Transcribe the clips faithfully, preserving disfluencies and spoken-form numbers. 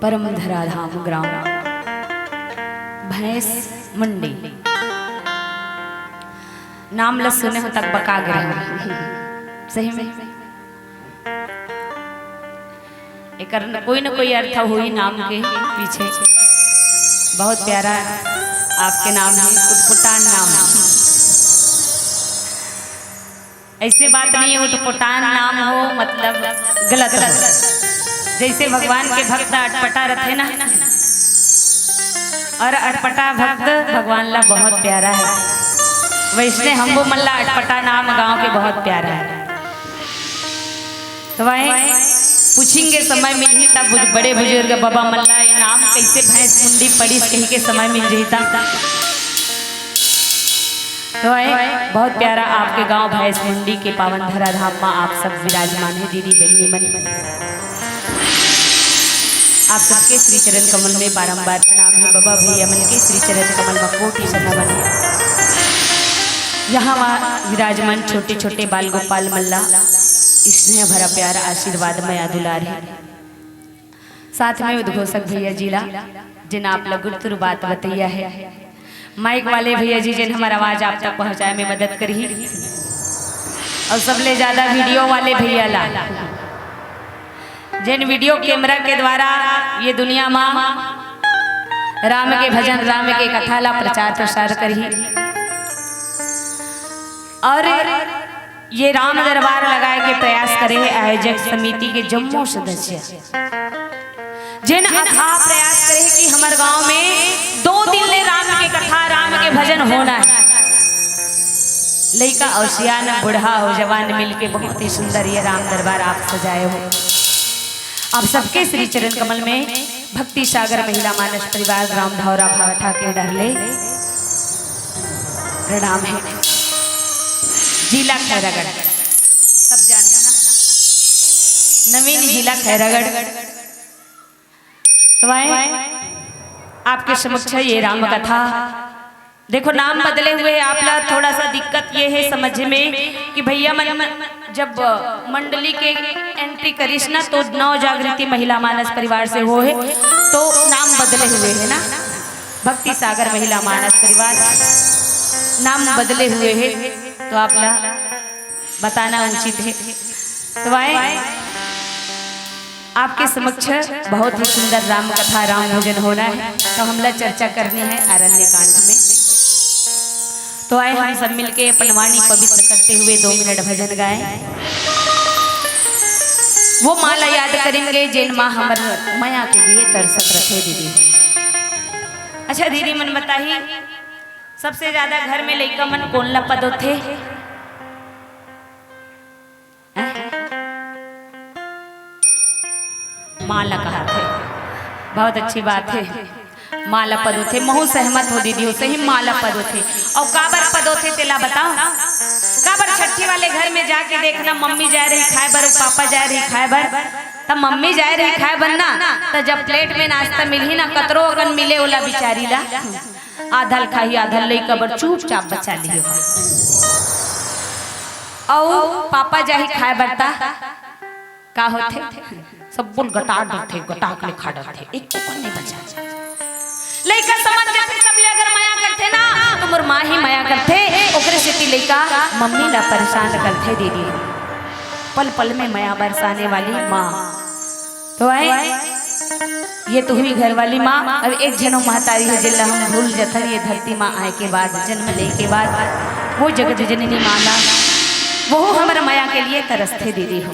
परम धराधाम ग्राम भैंस मुंडी। नाम ल सुने हो तक बका गे हो। सही में एकर न, कोई न कोई अर्थ होई नाम के पीछे। बहुत प्यारा आपके नाम है, उटपुटान नाम है। ऐसे बात नहीं है, उटपुटान नाम हो मतलब गलत हो। जैसे भगवान के भक्त अटपटा रथे ना, और अटपटा भक्त भगवान ला बहुत प्यारा है, वैसने हमो मन ला अटपटा नाम गांव के बहुत प्यारा है। तो वह पूछेंगे, समय मिलही तब बुज-, बड़े बुजुर्ग बाबा मन ला ये नाम कैसे भैंस मुंडी पड़िस कही के समय मिल जही तब। तो आए, बहुत प्यारा आपके गांव भैंस मुंडी के पावन धराधाम में आप सब विराजमान है, दीदी बहनी मन। आप सबके श्री चरण कमल में बारंबार प्रणाम है। बाबा भैया मन के श्री चरण कमल में कोटि से नमन है। यहाँ वहाँ विराजमान छोटे छोटे बाल गोपाल मन ला स्नेह भरा प्यार आशीर्वाद मया दुलार है। साथ में उद्घोषक भैया जी ला, जिन आप ला गुरतुर बात बतैया है। माइक वाले भैया जी, जिन हमर आवाज आप तक पहुंचाए में मदद करही, और सबले ज्यादा वीडियो वाले भैया ला, जिन वीडियो कैमरा के द्वारा ये दुनिया मा राम के भजन, राम के कथा ला प्रचार प्रसार करही। और ये राम दरबार लगाए के प्रयास करे हे आयोजक समिति के जम्मो सदस्य, जेन अथाह प्रयास करे हे कि हमर गांव में दो दिन ले राम के कथा, राम के भजन होना है। लइका और सियान, बूढ़ा और जवान मिलके बहुत ही सुंदर ये राम दरबार आप सजाए हो। आप सबके श्री चरण कमल में भक्ति सागर महिला मानस परिवार ग्राम धौरा भाठा के डहर ले प्रणाम है। जिला खैरागढ़, सब जानते ना, नवीन जिला खैरागढ़। तो आए आपके समक्ष ये राम कथा। देखो, नाम बदले हुए आप ला थोड़ा सा दिक्कत ये है समझ में कि भैया मन जब मंडली के एंट्री करिस ना, तो नव जागृति महिला मानस परिवार से हो है, तो नाम बदले हुए है ना, भक्ति सागर महिला मानस परिवार नाम बदले हुए है, तो आप ला बताना उचित है। तो आए आपके समक्ष बहुत ही सुंदर राम कथा, राम भजन होना है, तो हमला चर्चा करनी है अरण्य कांड में। तो आए हम सब मिलके अपन वाणी पवित्र करते हुए दो मिनट भजन गाए। वो माँ ला याद करेंगे, जेन माँ हमर मया के लिए तरसत रथे दीदी। अच्छा दीदी मन बताही, सबसे ज्यादा घर में लइका मन कोन ला पद होथे? माँ ला कहाथे। बहुत अच्छी बात है, माँ ला पद होथे। महू सहमत हो दीदी हो, सही माँ ला पद होथे। और काबर पद होथे तेला बताओ। काबर छट्ठी वाले घर में जाके देखना, मम्मी जाए रही खाए बर, पापा जाए रही खाए बर, तब मम्मी जाए रही खाए बर ना, तो जब प्लेट में नाश्ता मिलही ना, कतरो अकन मिले ओला बिचारी ला, आधल खाही, आधल लइका बर चुपचाप बचा लियो। अउ पापा जाही खाए बर ता का होथे? सब्बो ल गटार डरथे, गटाक ले खा डरथे, एक कन नहीं बचा। लइका समझ जाथे, तब ले अगर मया करथे ना, तो मोर माँ ही मया करथे, ओकरे सेती लइका मम्मी ला परेशान करथे दीदी। पल पल में मया बरसाने वाली माँ। तो आए, ये तो हुई घर वाली माँ। अब एक झनो महतारी है, जेला हम भूल जथन ये धरती माँ आए के बाद, जन्म ले के बाद, वो जगत जननी माँ ला, वो हमर मया के लिए तरसथे दीदी हो।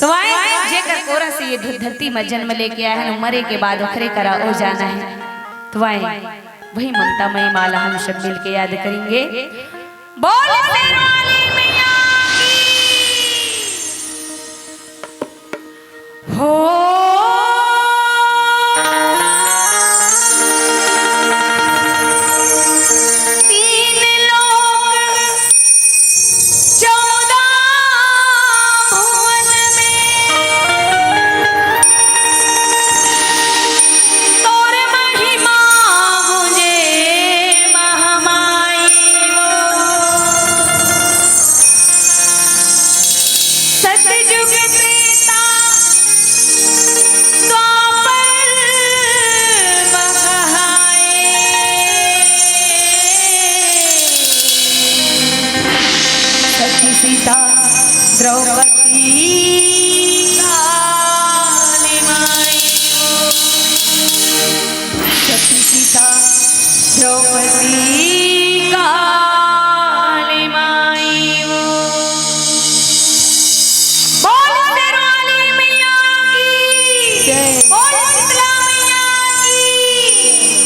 तो आए, जेकर कोरा से ये ध-, धरती में जन्म लेके आए हैं, मरे के बाद ओखरे करा ओ जाना है। तो आए, वही ममता मई माँ ला हम सब मिलके याद करेंगे। बोल शेर वाली मैया की। हो तीन लोक चौदह भुवन में तोर महिमा गुंजे महामाई हो। सतयुग त्रेता सीता द्रौपदी काली माई वो। सती सीता द्रौपदी काली माई वो। बोल शेरवाली मैया की। जय। बोल शीतला मैया की।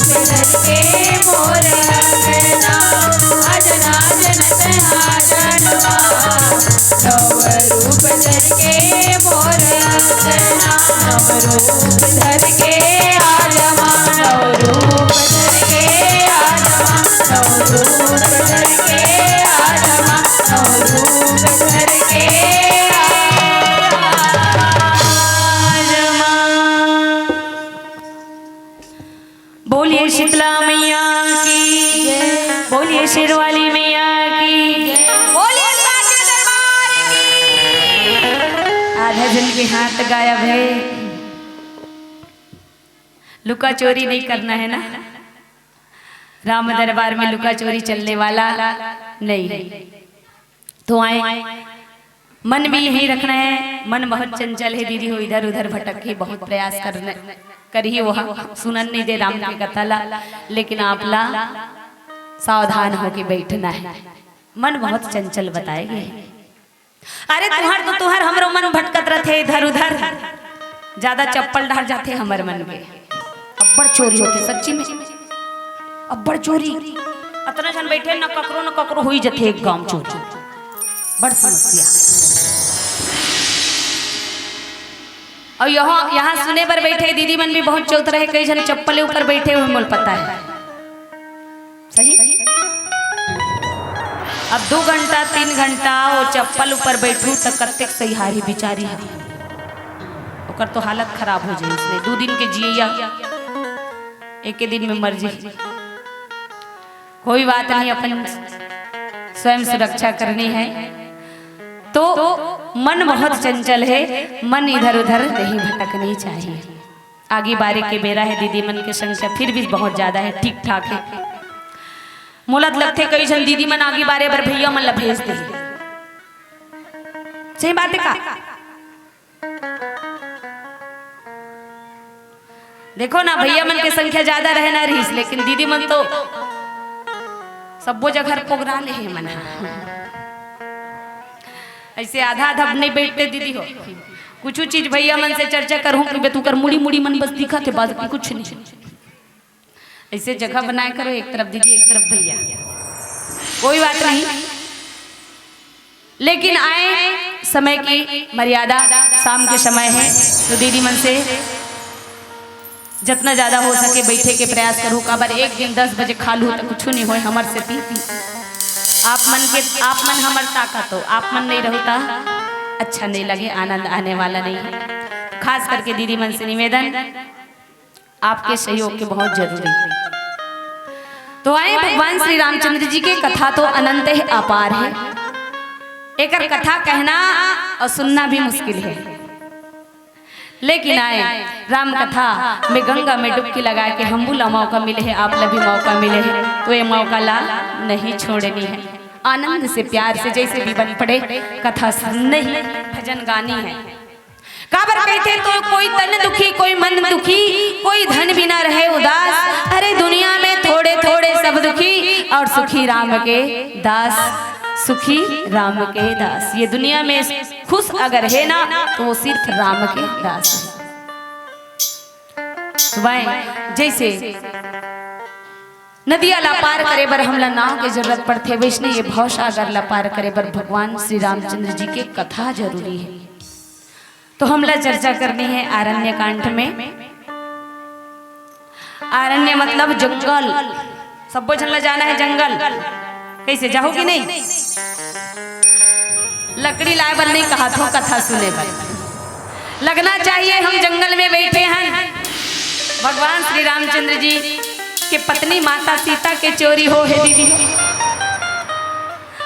धर के मोर अंगना, आज नाचन तैं आंगनवा। नव रूप धर के मोर अंगना, नव रूप धर के आजमा, नव रूप धर के आजमा, नव रूप धर के आजमा, नव रूप धर के आजमा। बोलिए शीतला मैया की, बोलिए शेरवाली मैया की, बोलिए साचे दरबार की। आधा जन के हाथ गायब है। लुका चोरी नहीं करना है ना, राम दरबार में लुका चोरी चलने वाला नहीं है। तो आए, मन भी यहीं रखना है। मन बहुत चंचल है दीदी हो, इधर उधर भटक के बहुत प्रयास करने करी, वो सुनन नहीं दे राम के कथा ला। लेकिन आप ला सावधान होके बैठना है, मन बहुत चंचल बताए गए हैं। अरे तुहर तो तुहर, हमरो मन भटकत रथे इधर उधर, ज्यादा चप्पल डार जाथे हमर मन के। अब्बड़ चोरी होथे सच्ची में, अब्बड़ चोरी। अतना झन बैठे, न ककरो न ककरो होई जथे एक गांव चोरी। बड़ समस्या। और यहाँ, यहाँ सुने बर बैठे दीदी मन भी बहुत चौत रहे, कई झन चप्पले ऊपर बैठे हुए, मोल पता है। सही। अब दू घंटा, तीन घंटा वो चप्पल ऊपर बैठू त कतेक सहियारी बिचारी ह। ओकर तो हालत खराब हो जाए, उसने दू दिन के जियैया एके दिन में मर जाए। कोई बात नहीं, अपन स्वयं सुरक्षा करनी है। तो मन बहुत चंचल है, मन इधर उधर नहीं भटकनी चाहिए। आगी बारे के बेरा है, दीदी मन के संख्या फिर भी बहुत ज्यादा है, ठीक ठाक है। मोला तो लगथे कई झन दीदी मन आगी बारे बर भैया मन ला भेज दे। सही बात है का? देखो ना, भैया मन के संख्या ज्यादा रहे ना रहीस, लेकिन दीदी मन तो सब्बो जगह पोगरा ले हे मन ह। ऐसे आधा आधा नहीं बैठते दीदी हो। कुछ चीज भैया मन से चर्चा करहूं कि बे, तुकर मुड़ी मुड़ी मन बस दिखत हे, बाकी कुछ नहीं। ऐसे जगह बनाए करो, एक तरफ दीदी, एक तरफ भैया। कोई बात नहीं, लेकिन आए समय की मर्यादा, शाम के समय है, तो दीदी मन से जतना ज्यादा हो सके बैठे के प्रयास करूँ। काबर एक दिन दस बजे खा लूँ तो कुछ नहीं होए हमर सेती। आप मन के, आप मन हमर ताकत हो, आप मन नहीं रहू ता अच्छा नहीं लगे, आनंद आने वाला नहीं है। खास करके दीदी मन से निवेदन, आपके सहयोग के बहुत जरूरी है। तो आए, भगवान श्री रामचंद्र जी के कथा तो अनंत है, अपार है। एकर कथा कहना और सुनना भी मुश्किल है, लेकिन आए, राम कथा में गंगा में डुबकी लगा के हमू ला मौका मिले है, आप ला भी मौका मिले है, तो ये मौका ला नहीं छोड़नी है। आनंद से, प्यार से, जैसे भी बन पड़े, कथा सुननी है, भजन गानी है। काबर कहथे तो कोई तन दुखी, कोई मन दुखी, कोई धन बिना रहे उदास। अरे दुनिया में थोड़े थोड़े सब दुखी, और सुखी राम के दास, सुखी राम के दास। ये दुनिया में खुश अगर है ना, तो वो सिर्फ राम के दास है। तो भाई, जैसे नदिया ला पार करे बर हमला नाव के जरूरत पड़थे, वैसने ये भवसागर ला पार करे बर भगवान श्री रामचंद्र जी के कथा जरूरी है। तो हमला चर्चा करनी है आरण्य कांड में। आरण्य मतलब जंगल, सब्बो झन ला जाना है जंगल। कैसे जाहू कि नहीं? लकड़ी लाए बर नहीं कहा थो, कथा सुने बर। लगना चाहिए हम जंगल में बैठे हैं। भगवान श्री रामचंद्र जी के पत्नी माता सीता के चोरी हो है दीदी।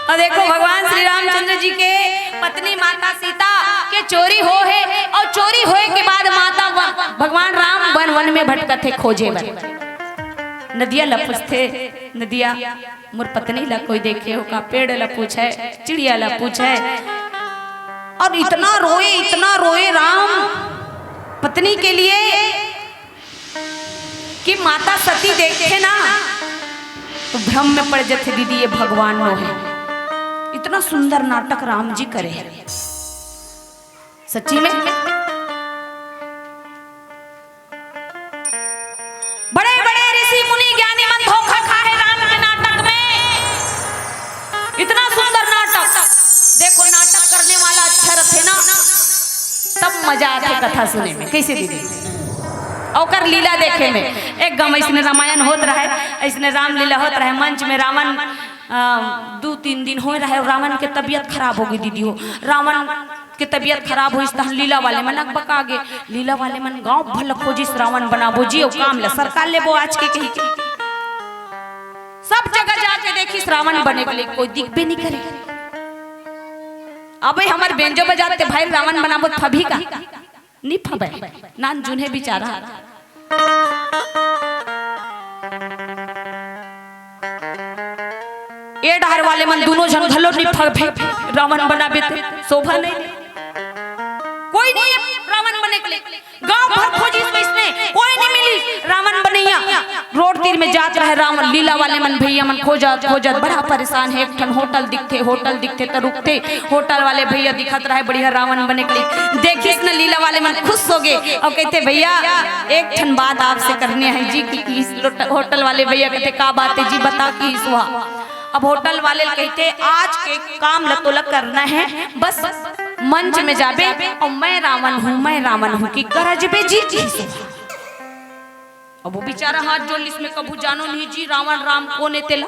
और देखो, भगवान श्री रामचंद्र जी के पत्नी माता सीता के चोरी हो है, और चोरी होए के बाद माता व-, भगवान राम वन वन में भटकत है खोजे बर। नदिया ला पूछथे, नदिया, मोर पत्नी ला कोई देखे हो का? पेड़ ला पूछे, चिड़िया ला पूछे, और इतना रोए, इतना रोए राम पत्नी के लिए कि माता सती देखे ना तो भ्रम में पड़ जथे दीदी, ये भगवान नो है। इतना सुंदर नाटक राम जी करे है सच्ची में। बड़े बड़े ऋषि थे ना, तब मजा आथे कथा सुने में। कैसे दीदी? ओकर लीला देखे में। एक गम अइसने रामायण होत रहे, अइसने रामलीला होत रहे, मंच में रावण, अ, दू तीन दिन होए रहे, रावण के तबियत खराब हो गई दीदी हो। रावण के तबियत खराब होइस, तहन लीला वाले मन अकबका गे। लीला वाले मन गांव भर ल खोजिस रावण बनाबो जी, ओ काम ल सरकार लेबो आज के कही के। सब जगह जाके देखिस रावण बने के लिए, कोई दिखबे नहीं करे। अबे हमर बेंजो बजाते भाई रावण बनाबो त फबही का? नी फबे। नान जुन्हे बिचारा। ए डहर वाले मन दुनो झन घलो नी फबे। रावण बनाबे ते शोभा नहीं। कोई नहीं है रावण बने के लिए। गांव भर खोजिस वइसने, कोई नहीं मिलिस। रावण बनैया रोड तीर में जात रहे, रावण लीला वाले मन भैया मन खोजत खोजत बड़ा परेशान हे। एक ठन होटल दिखथे, होटल दिखथे त रुकथे। होटल वाले भैया दिखत रहे बढ़िया रावण बने के लिए। देखिस न लीला वाले मन खुश हो गे अउ कहिथे, "भैया, एक ठन बात आपसे करनी है जी।" कि इस लोट-, होटल वाले भैया कहिथे, "का बात है जी, बता।" कि सुहा अब होटल वाले ल कहिथे, "आज के काम ल तोला करना है, बस मंच में जाबे अउ मैं रावण हूँ, मैं रावण हूँ कि गरजबे जी।" कि सुहा अब वो बेचारा हाथ जोड़ लिस, "मैं कभू जानो नहीं जी रावण राम कोन ए तेला।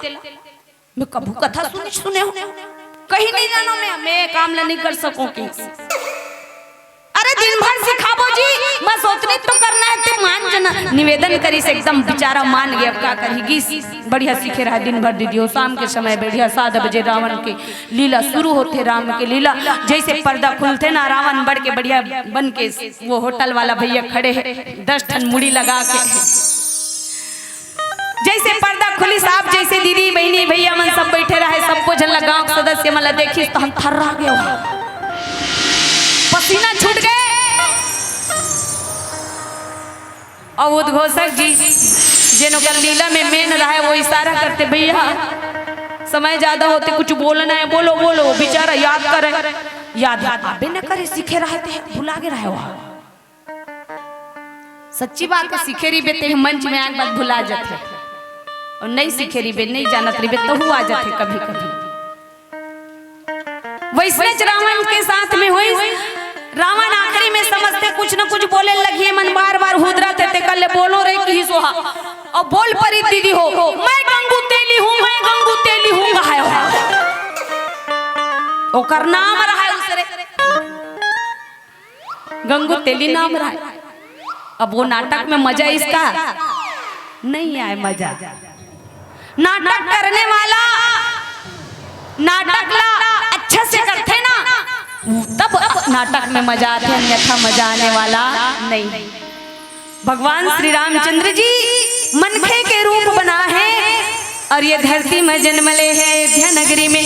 मैं कभू कथा सुने, सुने हो, कहीं नहीं जानो मैं, मैं काम ला नहीं कर सकूं कि।" "अरे दिन भर सिखाबो जी, बस ओतने तो करना है, ते मान जाना।" निवेदन करिस, एकदम बेचारा मान गया। अब का करही, गिस बढ़िया सीखे रहा दिन भर दीदी हो। शाम के समय बढ़िया सात बजे रावण के लीला शुरू होथे, राम के लीला। जैसे पर्दा खुलथे ना, रावण बढ़ के बढ़िया बन के वो होटल वाला भैया खड़े हे, दस ठन मुड़ी लगा के। जैसे पर्दा खुलिस, आप जैसे दीदी, बहिनी, भैया मन सब बैठे रहे, सबो झन ला गांव के सदस्य मन ला देखिस, तहन थर्रा गे। पसीना छूट गे। अउ उद्घोषक जी, जेन ओकर लीला में मेन रहे, वो इशारा करथे, "भैया, समय ज्यादा होथे, कुछ बोलना है, बोलो, बोलो।" बेचारा याद करे, याद आबे न करे, सीखे रहे ते, भुला गे रहे वो। सच्ची बात है, सीखे रहिबे ते मंच में आए के बाद भुला जाथे, अउ नहीं सीखे रहिबे, नहीं जानत रहिबे, तहू आ जाथे कभी-कभी। वैसनेच रावण के साथ में होइस। रावण आखिरी में समझथे कुछ न कुछ बोले लगही, मन बार-बार हुदरथे, तेकर ले बोलो रे किहिस ओहा। अउ बोल परिस दीदी हो, "मैं गंगू तेली हूँ, मैं गंगू तेली हूँ," कहाय ओहा। ओकर नाम रहय उसरे। गंगू तेली नाम रहय। अब वो नाटक में मजा इसका नहीं आए, मजा। नाटक करने वाला नाटक ला अच्छा से करथे ना, तब नाटक में मजा आथे, अन्यथा मजा आने वाला नहीं। भगवान श्री रामचंद्र जी मनखे के रूप बना है और ये धरती में जन्म ले है, अयोध्या नगरी में,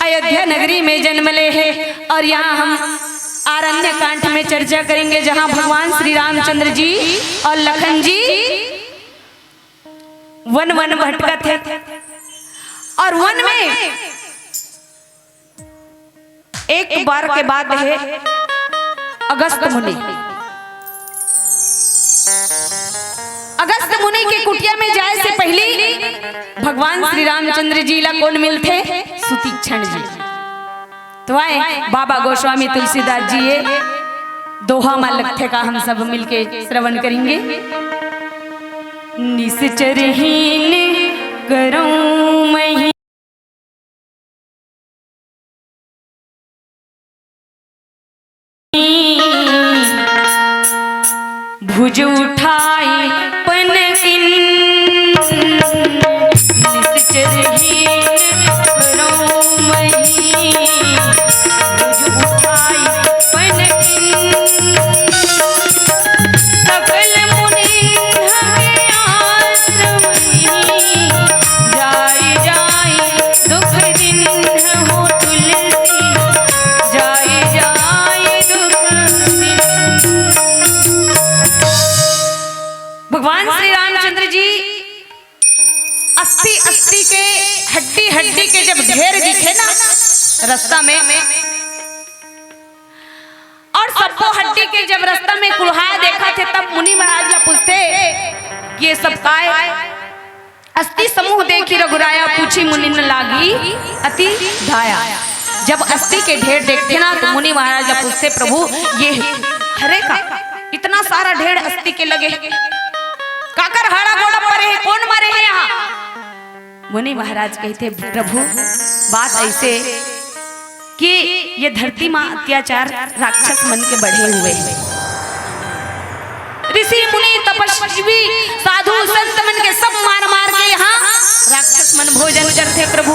अयोध्या नगरी में जन्म ले है। और यहाँ हम आरण्य कांड में चर्चा करेंगे, जहाँ भगवान श्री रामचंद्र जी और लखन जी वन वन भटकत हे और वन में एक बार के बात हे, अगस्त मुनि, अगस्त मुनि के कुटिया में जाए से पहली भगवान श्री रामचंद्र जी ला कोन मिलथे? सुतीक्षण जी। तो आए बाबा गोस्वामी तुलसीदास जी ये दोहा मा लगथे का, हम सब मिलके श्रवण करेंगे। निश्चरहीन करौं मही भुज उठाई पन किन, निश्चरहीन करौं मही भुज उठाई पन किन। सकल मुनि हमें आश्रम ही, जाई जाई दुख दिन हो तुलसी, जाई जाई दुख दिन। भगवान श्री रामचंद्र जी अस्थि अस्थि के, हड्डी हड्डी के जब ढेर दिखे ना रास्ता में, और सब्बो हड्डी के जब रास्ता में कुल्हाय देखथे, तब मुनि महाराज ला पूछथे कि ये सब काय? अस्थि समूह देखि रघुराया, पूछी मुनिन लागी अति धाया। जब अस्थि के ढेर देखथे ना, तो मुनि महाराज ला पूछथे, "प्रभु, ये हरे का? इतना सारा ढेर अस्थि के लगे हे। काकर हाड़ा गोड़ा परे हे? कोन मरे हे यहाँ?" मुनि महाराज कहिथे, "प्रभु, बात अइसे कि ये धरती मा अत्याचार राक्षस मन के बढ़े हुए हे। ऋषि मुनि तपस्वी साधु संत मन के सब मार मार के यहाँ राक्षस मन भोजन करथे प्रभु,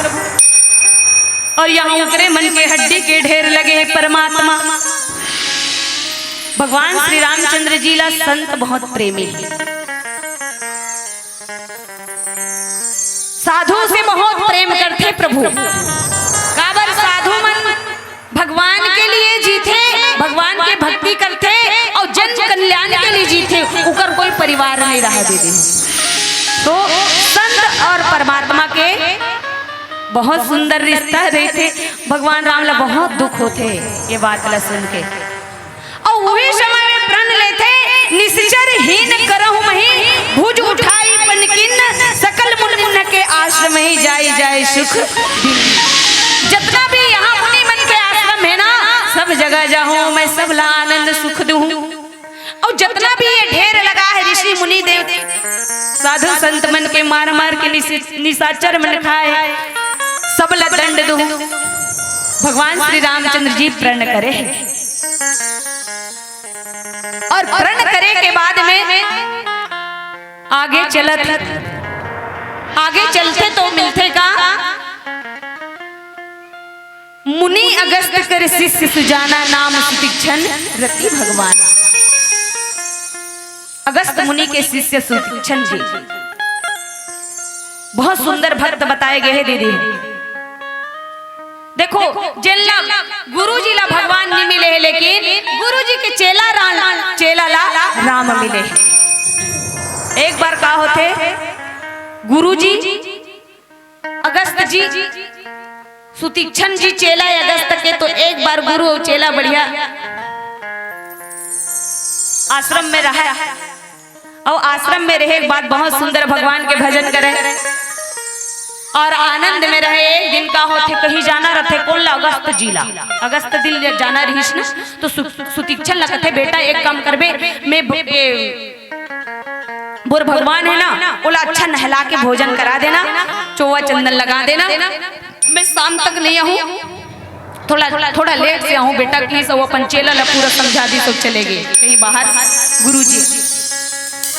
और यहाँ उकरे मन के हड्डी के ढेर लगे हे परमात्मा।" भगवान श्री रामचंद्र जी ला संत बहुत प्रेमी हे, साधु से बहुत प्रेम करथे प्रभु। काबर साधु मन भगवान के लिए जीथे, भगवान के भक्ति करथे और जन कल्याण के लिए जीथे, उकर कोई परिवार नहीं रहा दीदी। तो संत और परमात्मा के बहुत सुंदर रिश्ता रहिथे। भगवान राम ला बहुत दुख होथे ये बात ला सुन के। अउ उही समय में प्रण लेथे, "निसिचर हीन करहु मही, भुज उठाई पन किन्न, सकल मुनि मुन के आश्रम ही जाई जाई सुख दिन।" जतना भी यहाँ मुनि मन के आश्रम हे ना, सब जगह जाहूँ मैं, सब ला आनंद सुख दूँ। अउ जतना भी ये ढेर लगा हे ऋषि मुनि देव, साधु संत मन के मार मार के निसि-, निशाचर मन खाए, सब ला दंड दूँ। भगवान श्री रामचंद्र जी प्रण करे हे। और प्रण करे के बाद में आगे चलत, आगे चलथे तो मिलथे का, मुनि अगस्त कर शिष्य सुजाना, नाम सुतीक्षण रति भगवान। अगस्त मुनि के शिष्य सुतीक्षण जी बहुत सुंदर भक्त बताए गए हे दीदी। देखो, जेन ला गुरु जी ला भगवान नहीं मिले हे, लेकिन गुरु जी के चेला राम, चेला ला राम मिले हे। एक बार का होथे, गुरु जी, अगस्त जी, सुतीक्षण जी चेला हे अगस्त के, तो एक बार गुरु अउ चेला बढ़िया आश्रम में रहे। अउ आश्रम में रहे के बाद बहुत सुंदर भगवान के भजन करे और आनंद में रहे। एक दिन का होथे, कहीं जाना रथे, कोन ला? अगस्त जी ला। अगस्त जी ला जाना रहिस ना, तो सु-, सुतीक्षण ला कथे, "बेटा, एक काम करबे, मैं ब-, ए, बोर भगवान हे ना, ओला अच्छा नहला के भोजन करा देना, चोवा चंदन लगा देना, मैं शाम तक नहीं आहूँ।" थोड़ा, थोड़ा लेट से आहूँ बेटा, please। अउ अपन चेला ला पूरा समझा दिस, सब चले गे कहीं बाहर। गुरु जी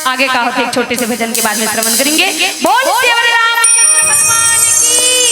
आगे का होथे, एक छोटे से भजन के बाद में श्रवण करेंगे। बोल सेवरे रामचंद्र भगवान की।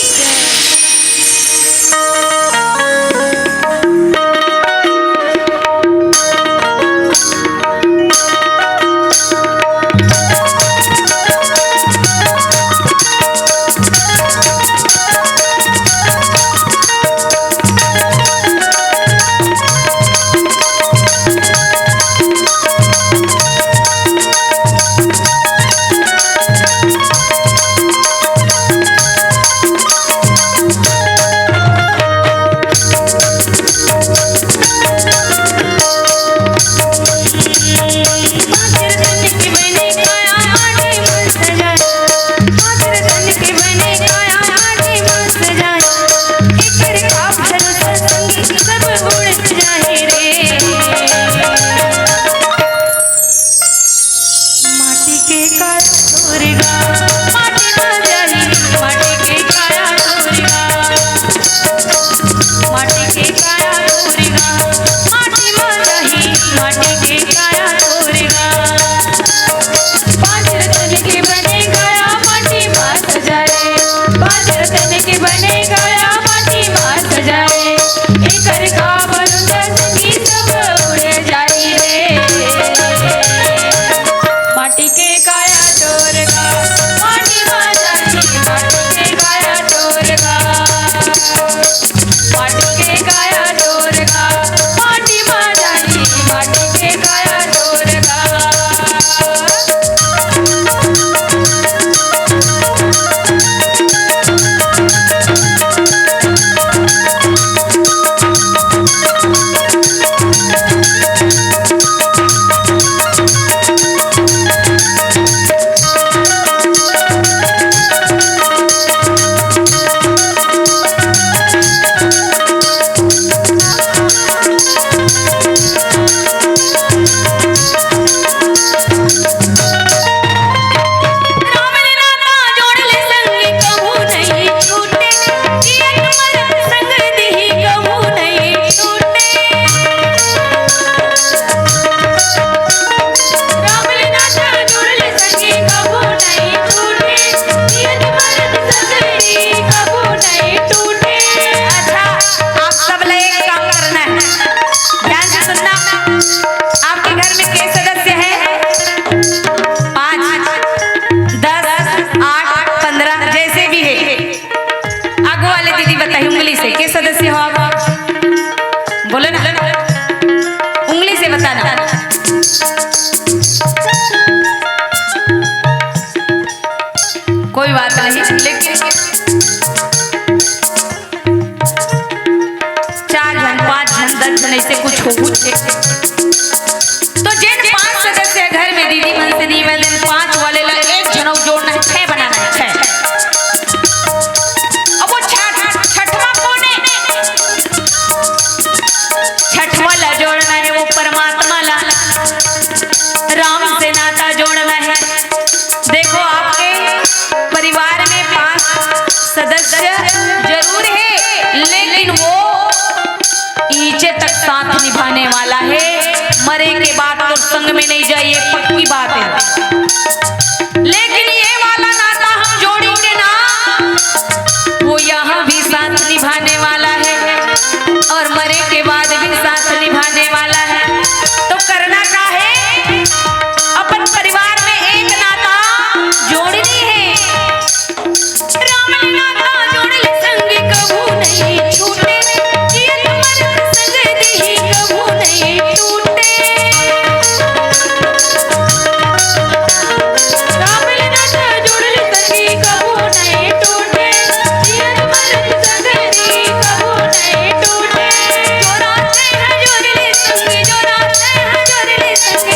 पहुंचे। तो जेन पांच सदस्य हे घर में, दीदी मन से निवेदन, पांच वाले ला एक झन अउ जोड़ना हे, छह बनाना हे, छह। अब वो छठ-, छठवां कोन हे? छठवां ला जोड़ना हे, वो परमात्मा ला, राम से नाता जोड़ना हे। देखो, आपके परिवार में पांच सदस्य जरूर हे, लेकिन वो नीचे तक साथ निभाने वाला हे। मरे के बाद तो संग में नहीं जाए, ये पक्की बात हे। लेकिन ये वाला नाता हम जोड़ेंगे ना, वो यहाँ भी साथ निभाने वाला हे और मरे के बाद भी साथ निभाने वाला हे। तो करना का हे? अपन परिवार में एक नाता जोड़नी हे। राम नाता जोड़ ले संग कभू नहीं छूटे, जियत मरत संग देही कभू नहीं टूटे। राम नाता जोड़ ले संग कभू नहीं टूटे, जियत मरत संग देही कभू नहीं टूटे। जोड़ा से है जोड़ ले संग, जोड़ा से है जोड़ ले संग,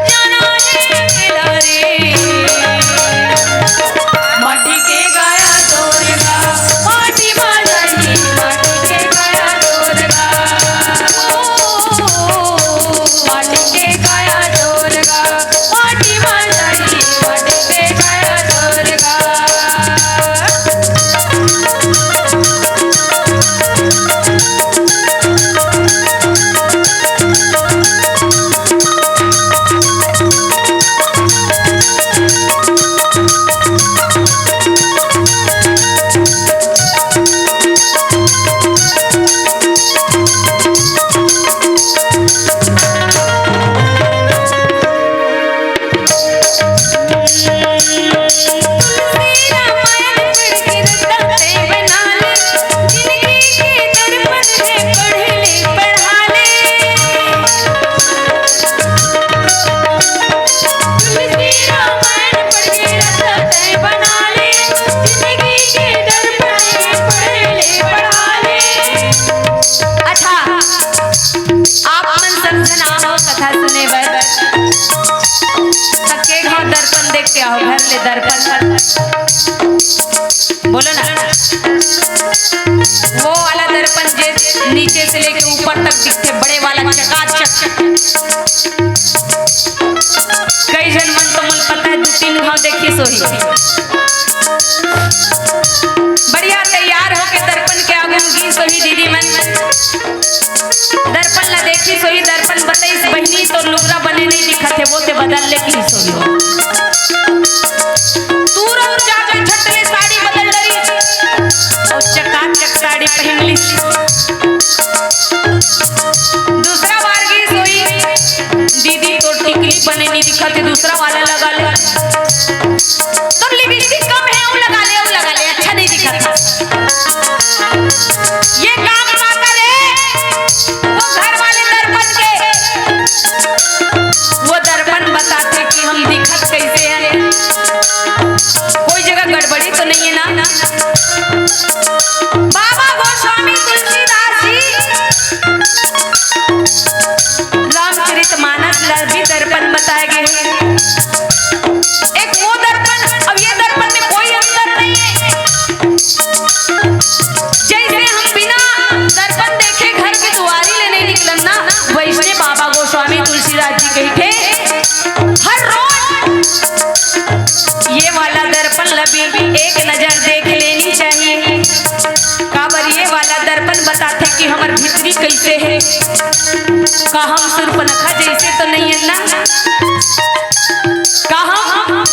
जाना है अकेला रे। माटी के गाया तोर गा, माटी मा लड़की, माटी के गाया तोर गा। ओ, माटी के गाया तोर गा, माटी मा लड़की, माटी के गाया तोर गा। अच्छा, आप मन सब झन आओ कथा सुने बर। सबके घर दर्पण देख के आओ, घर ले दर्पण। बोलो ना, वो वाला दर्पण जे नीचे से लेके ऊपर तक दिखथे, बड़े वाला चकाचक। कई झन मन तो मोला पता हे, दू तीन घांव देखिस होही। बढ़िया तैयार होके दर्पण के आगू गिस होही दीदी मन। दर्पण ला देखिस होही, दर्पण बताइस, "बहिनी, तोर लुगरा बने नहीं दिखत हे, वो ते बदल ले," किहिस होही। तुरंत जाके झट ले साड़ी बदल डरिस अउ चकाचक साड़ी पहिन लिस। दूसरा बार गिस होही, "दीदी, तोर टिकली बने नहीं दिखत हे, दूसरा वाला लगा ले।" तोर लिपस्टिक कम हे, अउ लगा ले, अउ लगा ले, अच्छा नहीं दिखत हे। ये काम ना करे, वो घर वाले दर्पण के, वो दर्पण बताथे कि हम दिखत कैसे हन, कोई जगह गड़बड़ी तो नहीं हे ना। बाबा गोस्वामी तुलसीदास जी रामचरित मानस ला भी दर्पण बताए गए हे। एक वो दर्पण, अब ये दर्पण में कोई अंतर नहीं हे। जैसे हम बिना दर्पण देखे घर के दुआरी ले नहीं निकलन ना, वैसने बाबा गोस्वामी तुलसीदास जी कहिथे, हर रोज ये वाला दर्पण ला भी एक नजर देख लेनी चाहिए। काबर ये वाला दर्पण बताथे कि हमर भीतरी कैसे हे। का हम सूर्पनखा जैसे तो नहीं हन ना? का हम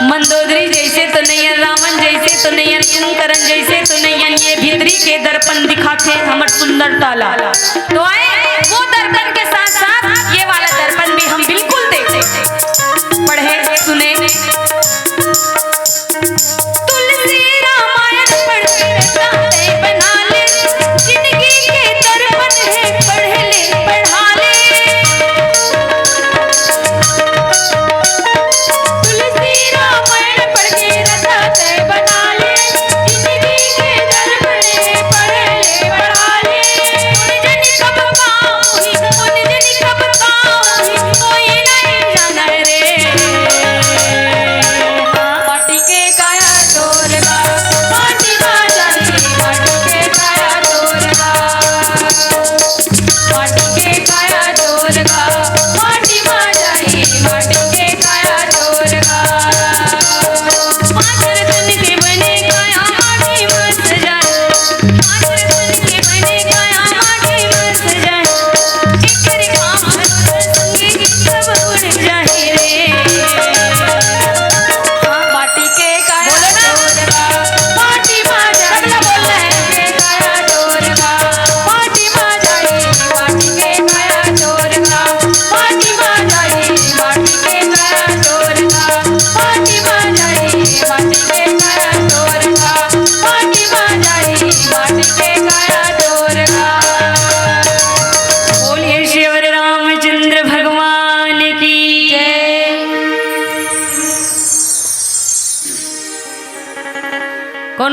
मंदोदरी जैसे तो नहीं हन, रावण जैसे तो नहीं हन, कुंभकर्ण जैसे तो नहीं हन? ये भीतरी के दर्पण दिखाथे हमर सुंदरता ला। तो आए, वो दर्पण के साथ साथ ये वाला दर्पण भी हम बिल्कुल देखे, पढ़े, सुने। तुलसी रामायण पढ़ के रटा तैं बना ले, जिंदगी के दर्पण हे पढ़ ले, पढ़ा ले। तुलसी रामायण पढ़ के रटा तैं बना ले, जिंदगी के दर्पण हे पढ़ ले, पढ़ा ले।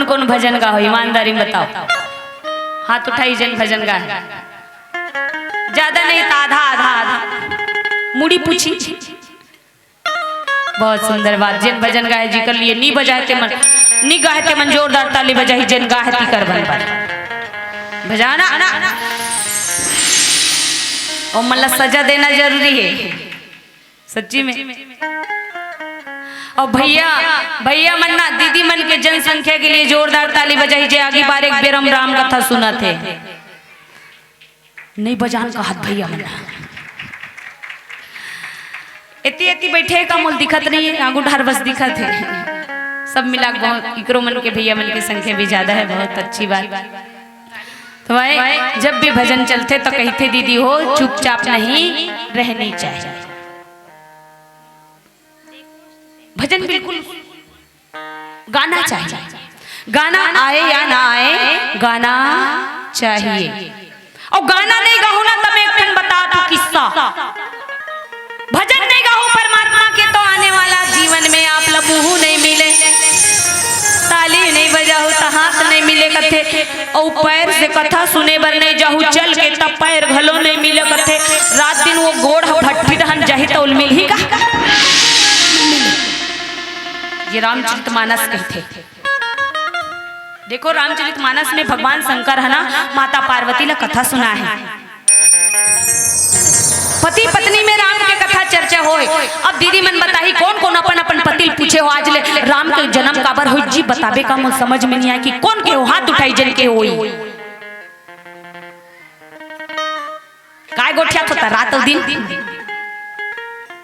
कौन भजन गा हो, ईमानदारी में बताओ। हाथ उठाई, जेन भजन गा है। ज्यादा नहीं तो आधा, आधा, आधा। मुड़ी पूछी। बहुत सुंदर बात। जेन भजन गाए जी कर लिए, नी बजाए ते मन, नी गाए ते मन जोरदार ताली बजाही, जेन गाए ती कर बन बन। बजाना। और मतलब सजा देना जरूरी है। सच्ची में। और भैया, भैया मन ना, दीदी मन के जनसंख्या के लिए जोरदार ताली बजाही, जे आगे बार एक बेरम राम कथा सुनत हे। नहीं बजान कहत भैया मन। एती एती बैठे का मोल दिखत नहीं है, आगू ढार बस दिखत है। सब मिला के बहुत, इकरो मन के भैया मन की संख्या भी ज्यादा है, बहुत अच्छी बात। तो भाई, जब भी भजन चलते तो कहते दीदी हो, चुपचाप नहीं रहनी चाहिए। भजन बिल्कुल गाना चाहिए, गाना आए या ना आए, गाना चाहिए। और गाना नहीं गाहू ना, तब एक ठन बता तू किस्सा। भजन नहीं गाहू परमात्मा के, तो आने वाला जीवन में आप ला मुंह नहीं मिले, ताली नहीं बजाहू तो हाथ नहीं मिले कथे। अउ पैर से कथा सुने बर नहीं जाहू, चल के तब पैर घलो नहीं मिले कथे। रात दिन वो गोड़ ह भट्ठी डहन जाही त ओल मिलही का? ये रामचरित मानस कहथे। देखो, रामचरित मानस में भगवान शंकर है ना, माता पार्वती ला कथा सुना है। पति पत्नी में राम के कथा चर्चा होय। अब दीदी मन बताही, कौन कौन अपन अपन पति ल पूछे हो आज ले, राम के जन्म काबर होय जी, बताबे का मोर समझ में नहीं आय कि कौन के हो, हाथ उठाई जन के होई। काय गोठियात होता रात अउ दिन?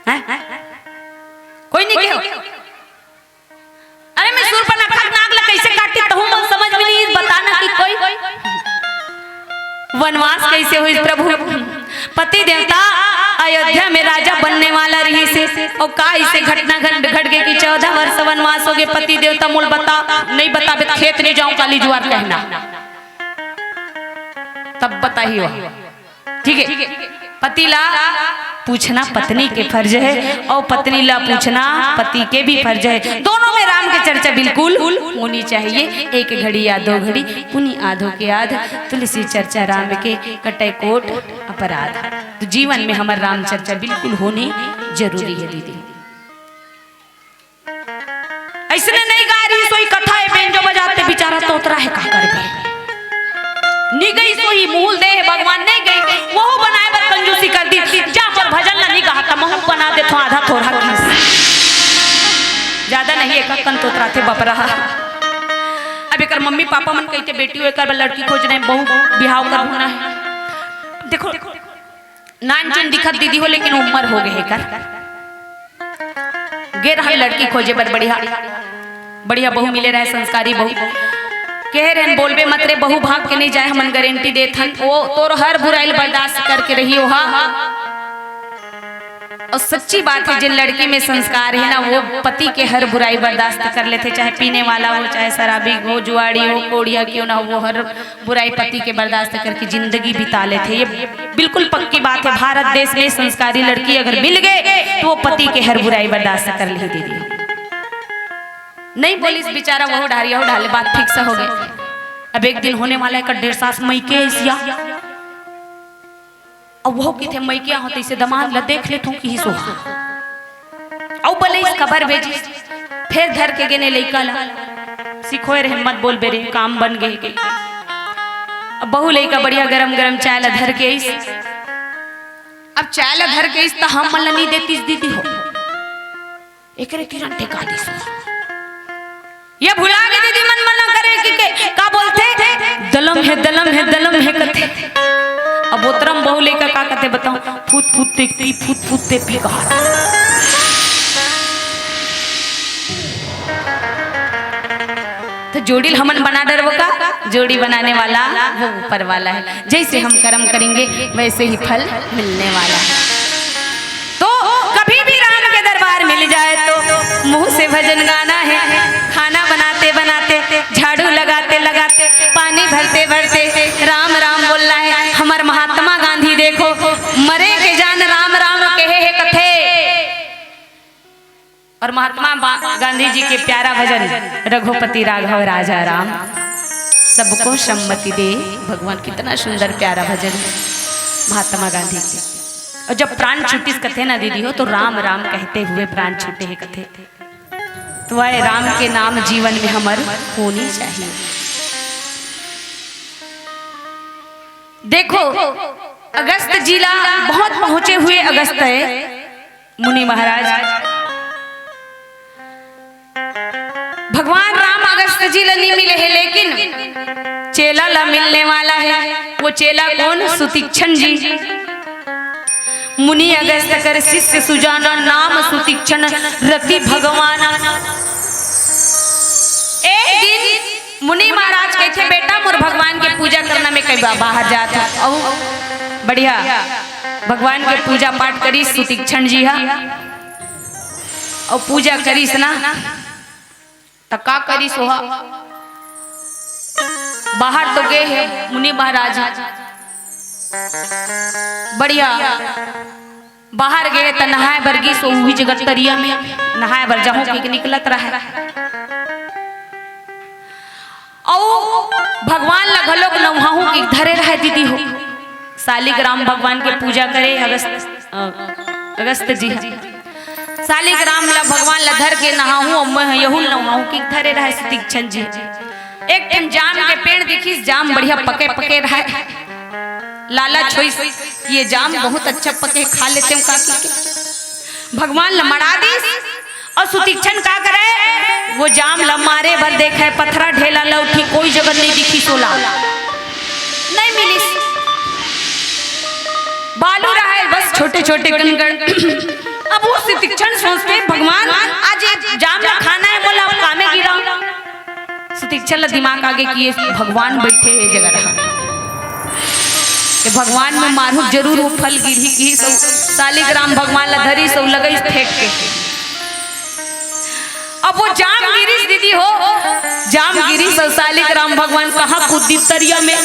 हैं? कोई नहीं के हो। अरे मैं सूर्पनखा के नाक ला कैसे काटी, तहूँ मन समझ में नहीं, बताना कि कोई वनवास कैसे हुई प्रभु। पति देवता अयोध्या में राजा बनने वाला रहिस हे, और का इसे घटना घट घट गए कि चौदह वर्ष वनवास हो गए। पति देवता मोल बता, नहीं बताबे खेत नहीं जाऊं, काली जुआर कहना। तब बताही हो। ठीक है, पति ला पूछना पत्नी के फर्ज है और पत्नी ला पूछना पति के भी फर्ज है। दोनों में राम के चर्चा बिल्कुल होनी चाहिए। एक घड़ी या दो घड़ी पुनि आधो के आध, तुलसी चर्चा राम के कटै कोट अपराध। तो जीवन में हमर राम चर्चा बिल्कुल होनी जरूरी है दीदी। अइसने नहीं गा रही सोई कथा, ए बेंजो बजाते बेचारा तोतरा है, का करबे? नी गई सोई मुहुल दे है भगवान, नहीं गई, वहू बनाए बर कंजूसी कर दी। जा मोर भजन ला नी कहा, त महू बना दे थो आधा थोरहा किस। ज्यादा नहीं, एक अक्कन तोतरा थे बपरा। अब एकर मम्मी पापा मन कहिथे, "बेटी हो, एकर बर लड़की खोज रहे, बहू बिहाव करहू ना है।" देखो, नानचुन दिखत दीदी हो, लेकिन उम्र हो गए एकर। गे रहन लड़की खोजे बर, बढ़िया, बढ़िया बहू मिले रहे, संस्कारी बहू। कहे रहन, "बोलबे मत रे, बहू भाग के नहीं जाए, हमन गारंटी देत हन, वो तोर हर बुराई ल बर्दाश्त करके रही हो।" हाँ, और सच्ची बात है, जिन लड़की में संस्कार है ना, वो पति के हर बुराई बर्दाश्त कर लेथे, चाहे पीने वाला हो, चाहे शराबी हो, जुआड़ी हो, कोढ़िया क्यों ना हो, वो हर बुराई पति के बर्दाश्त करके जिंदगी बिता लेथे। ये बिल्कुल पक्की बात है। भारत देश में संस्कारी लड़की अगर मिल गए तो वो पति के हर बुराई बर्दाश्त कर ले दीदी। नहीं बोलिस बेचारा, वहू ढारिया हो ढाले, बात फिक्स हो गए। अब एक दिन होने वाला है, डेढ़ सास मई के ऐसिया। अब वो किथे मई के हो, तैसे दमाद ला देख ले तू की सो। अउ बले इस खबर भेजी, फिर धर के गेने लइका ला। सिखोए रहे, "मत बोल बेरे, काम बन गए के।" अब बहू लइका बढ़िया गरम गरम चाय ला धर के आइस। अब चाय ला धर के आइस, त हम मन ला नहीं देतीस दीदी हो। एकरे किरण ठेका दिस। ये भुला गे दीदी मन मना करे कि के, का बोलथे? "दलम है, दलम है, दलम है," कथे। अब ओतरम बहू लइका का कथे बताओ? "फुत फुत ते पी, फुत फुत ते पी" कहा। तो जोड़ी ल हमन बना डरबो का? जोड़ी बनाने वाला वो ऊपर वाला है। जैसे हम कर्म करेंगे, वैसे ही फल मिलने वाला है। तो कभी भी राम के दरबार मिल जाए तो मुंह से भजन गाना है, खाना बनाते बनाते, झाड़ू लगाते लगाते, पानी भरते भरते राम राम बोलना है। हमर महात्मा गांधी देखो, मरे के जान राम राम कहे हे कथे। और महात्मा बा-, गांधी जी के प्यारा भजन, रघुपति राघव राजा राम, सबको सम्मति दे। भगवान, कितना सुंदर प्यारा भजन महात्मा गांधी के। और जब प्राण छूटिस कथे ना दीदी हो, तो राम राम कहते हुए प्राण छूटे हे कथे। तो वह राम के नाम जीवन में हमर होनी चाहिए। देखो, अगस्त जी ला बहुत पहुंचे हुए अगस्त हे मुनि महाराज। भगवान राम अगस्त जी ला नहीं मिले हे, लेकिन चेला ला मिलने वाला हे। वो चेला कौन? सुतीक्षण जी। मुनि अगस्त कर शिष्य सुजाना, नाम सुतीक्षण रति भगवाना। एक दिन मुनि महाराज कहिथे, "बेटा, मोर भगवान के पूजा करना, मैं कहीं बा-, बाहर जात हूँ।" अउ बढ़िया भगवान के पूजा पाठ करिस सुतीक्षण जी हा, अउ पूजा करिस ना, त का करिस ओहा? बाहर तो गे हे मुनि महाराज, बढ़िया बाहर गे त नहाए बर गिस, उही जगह तरिया में नहाए बर जाहूं कहिके निकलत रहय। अउ भगवान ला घलोक नहाहूं कहिके धरे रहय दीदी हो। सालिग्राम भगवान के पूजा करे अगस्त, अ, अगस्त जी ह। सालिग्राम ला भगवान ला धर के नहाहूं, अउ मैं यहू नहाहूं कहिके धरे रहय सुतीक्षण जी। एक ठन जाम के पेड़ दिखिस, जाम बढ़िया पके पके रहय। लालच होइस, ये जाम बहुत अच्छा पके, खा लेते हूँ का कहिके। भगवान ल मड़ा दिस, अउ सुतीक्षण का करे, वो जाम ल मारे बर देखय, पथरा ढेला ल उठी, कोई जगह नहीं दिखिस ओला, नहीं मिलिस, बालू रहय बस छोटे छोटे कण कण। अब वो सुतीक्षण सोचथे, भगवान, आज ये जाम ल खाना हे मोला, अब कामे गिरा। सुतीक्षण ल दिमाग आगे कि ये भगवान बइठे हे जगह रहा। ये भगवान में मारहूं जरूर, वो फल गिरही कहिस अउ सालिग्राम भगवान ल धरिस अउ लगइस फेंक के। अब वो जाम गिरिस दीदी हो, जाम गिरिस अउ सालिग्राम भगवान कहाँ कूद दिस? तरिया में।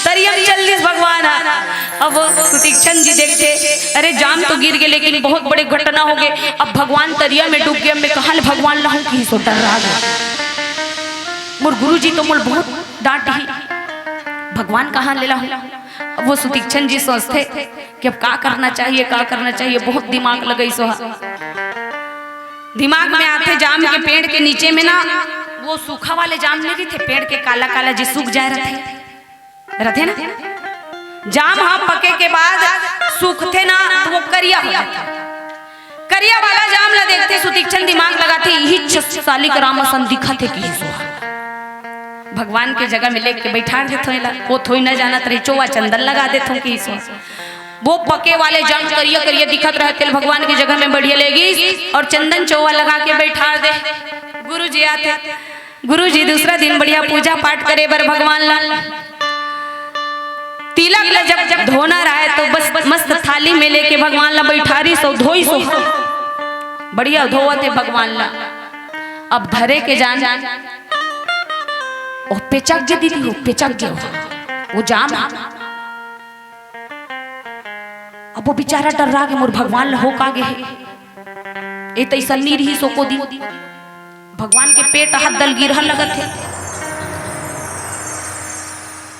तरिया में चल दिस भगवान ह। अब वो सुतीक्षण जी देखथे, अरे जाम तो गिर गे, लेकिन बहुत बड़े घटना हो गे। अब भगवान तरिया में डूब गे, मैं कहाँ ले भगवान लाहूं कहिस ओ डर्रा गे। मोर गुरुजी तो मोला बहुत डांटही, भगवान कहाँ ले लाहूं? अब वो सुतीक्षण जी सोचथे कि अब का करना चाहिए, का करना चाहिए, बहुत दिमाग लगइस ओहा। दिमाग में आथे जाम के पेड़ के नीचे में ना, वो सूखा वाले जाम नहीं रहिथे, पेड़ के काला काला जे सूख जाए रहिथे, रथे ना। जाम ह पके के बाद सूखथे ना, त वो करिया हो जाथे। करिया वाला जाम ला देखथे, सुतीक्षण दिमाग लगाथे, इही छ-, सालिग्राम असन दिखत हे कहिस ओहा। भगवान के जगह में लेके बइठार देथों एला, वो थोड़ी ना जानत रही, चोवा चंदन लगा देथों कहिस ओहा। वो पके वाले जाम करिया करिया दिखत रहय तेला भगवान के जगह में बढ़िया लेगिस अउ चंदन चोवा लगा के बइठार दे। गुरु जी आथे, गुरु जी दूसरा दिन बढ़िया पूजा पाठ करे बर भगवान ला। तिलक ला जब, जब धोना रहय तो बस, बस मस्त थाली में लेके भगवान ला बइठारिस अउ धोइस ओ। बढ़िया धोवत हे भगवान ला। अब धरे के जान, ओ पेचक गे दीदी हो, पेचक गे ओ। वो जाम। अब वो बेचारा डर्रा गे, मोर भगवान ला हो का गे हे। ए तइसन नी रिहिस ओ को दिन। भगवान के पेट ह दलगिरहा लगत हे।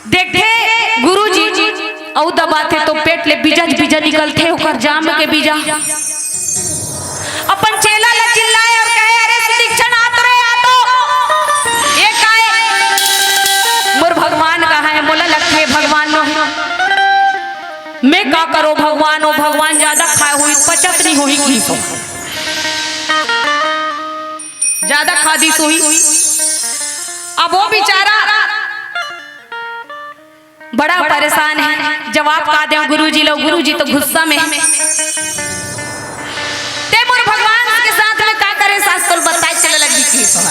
देखथे गुरुजी, अउ दबाथे तो पेट ले बीजा बीजा निकलथे, ओकर जाम के बीजा। अपन चेला ला चिल्लाए अउ कहे, "अरे सुतीक्षण, आ तो रे, आ तो।" ये काय? मोर भगवान कहाँ हे? मोला लगथे भगवान नो हे। मैं का करों भगवान, ओ भगवान ज्यादा खाए होही, पचत नहीं होही कहिस ओ। ज्यादा खा दिस होही। अब वो बेचारा बड़ा परेशान हे, जवाब का देव गुरुजी लो, गुरुजी तो गुस्सा में हे। ते मोर भगवान के साथ में का करेस, आज तोला बताए चले लगही कहिस ओ।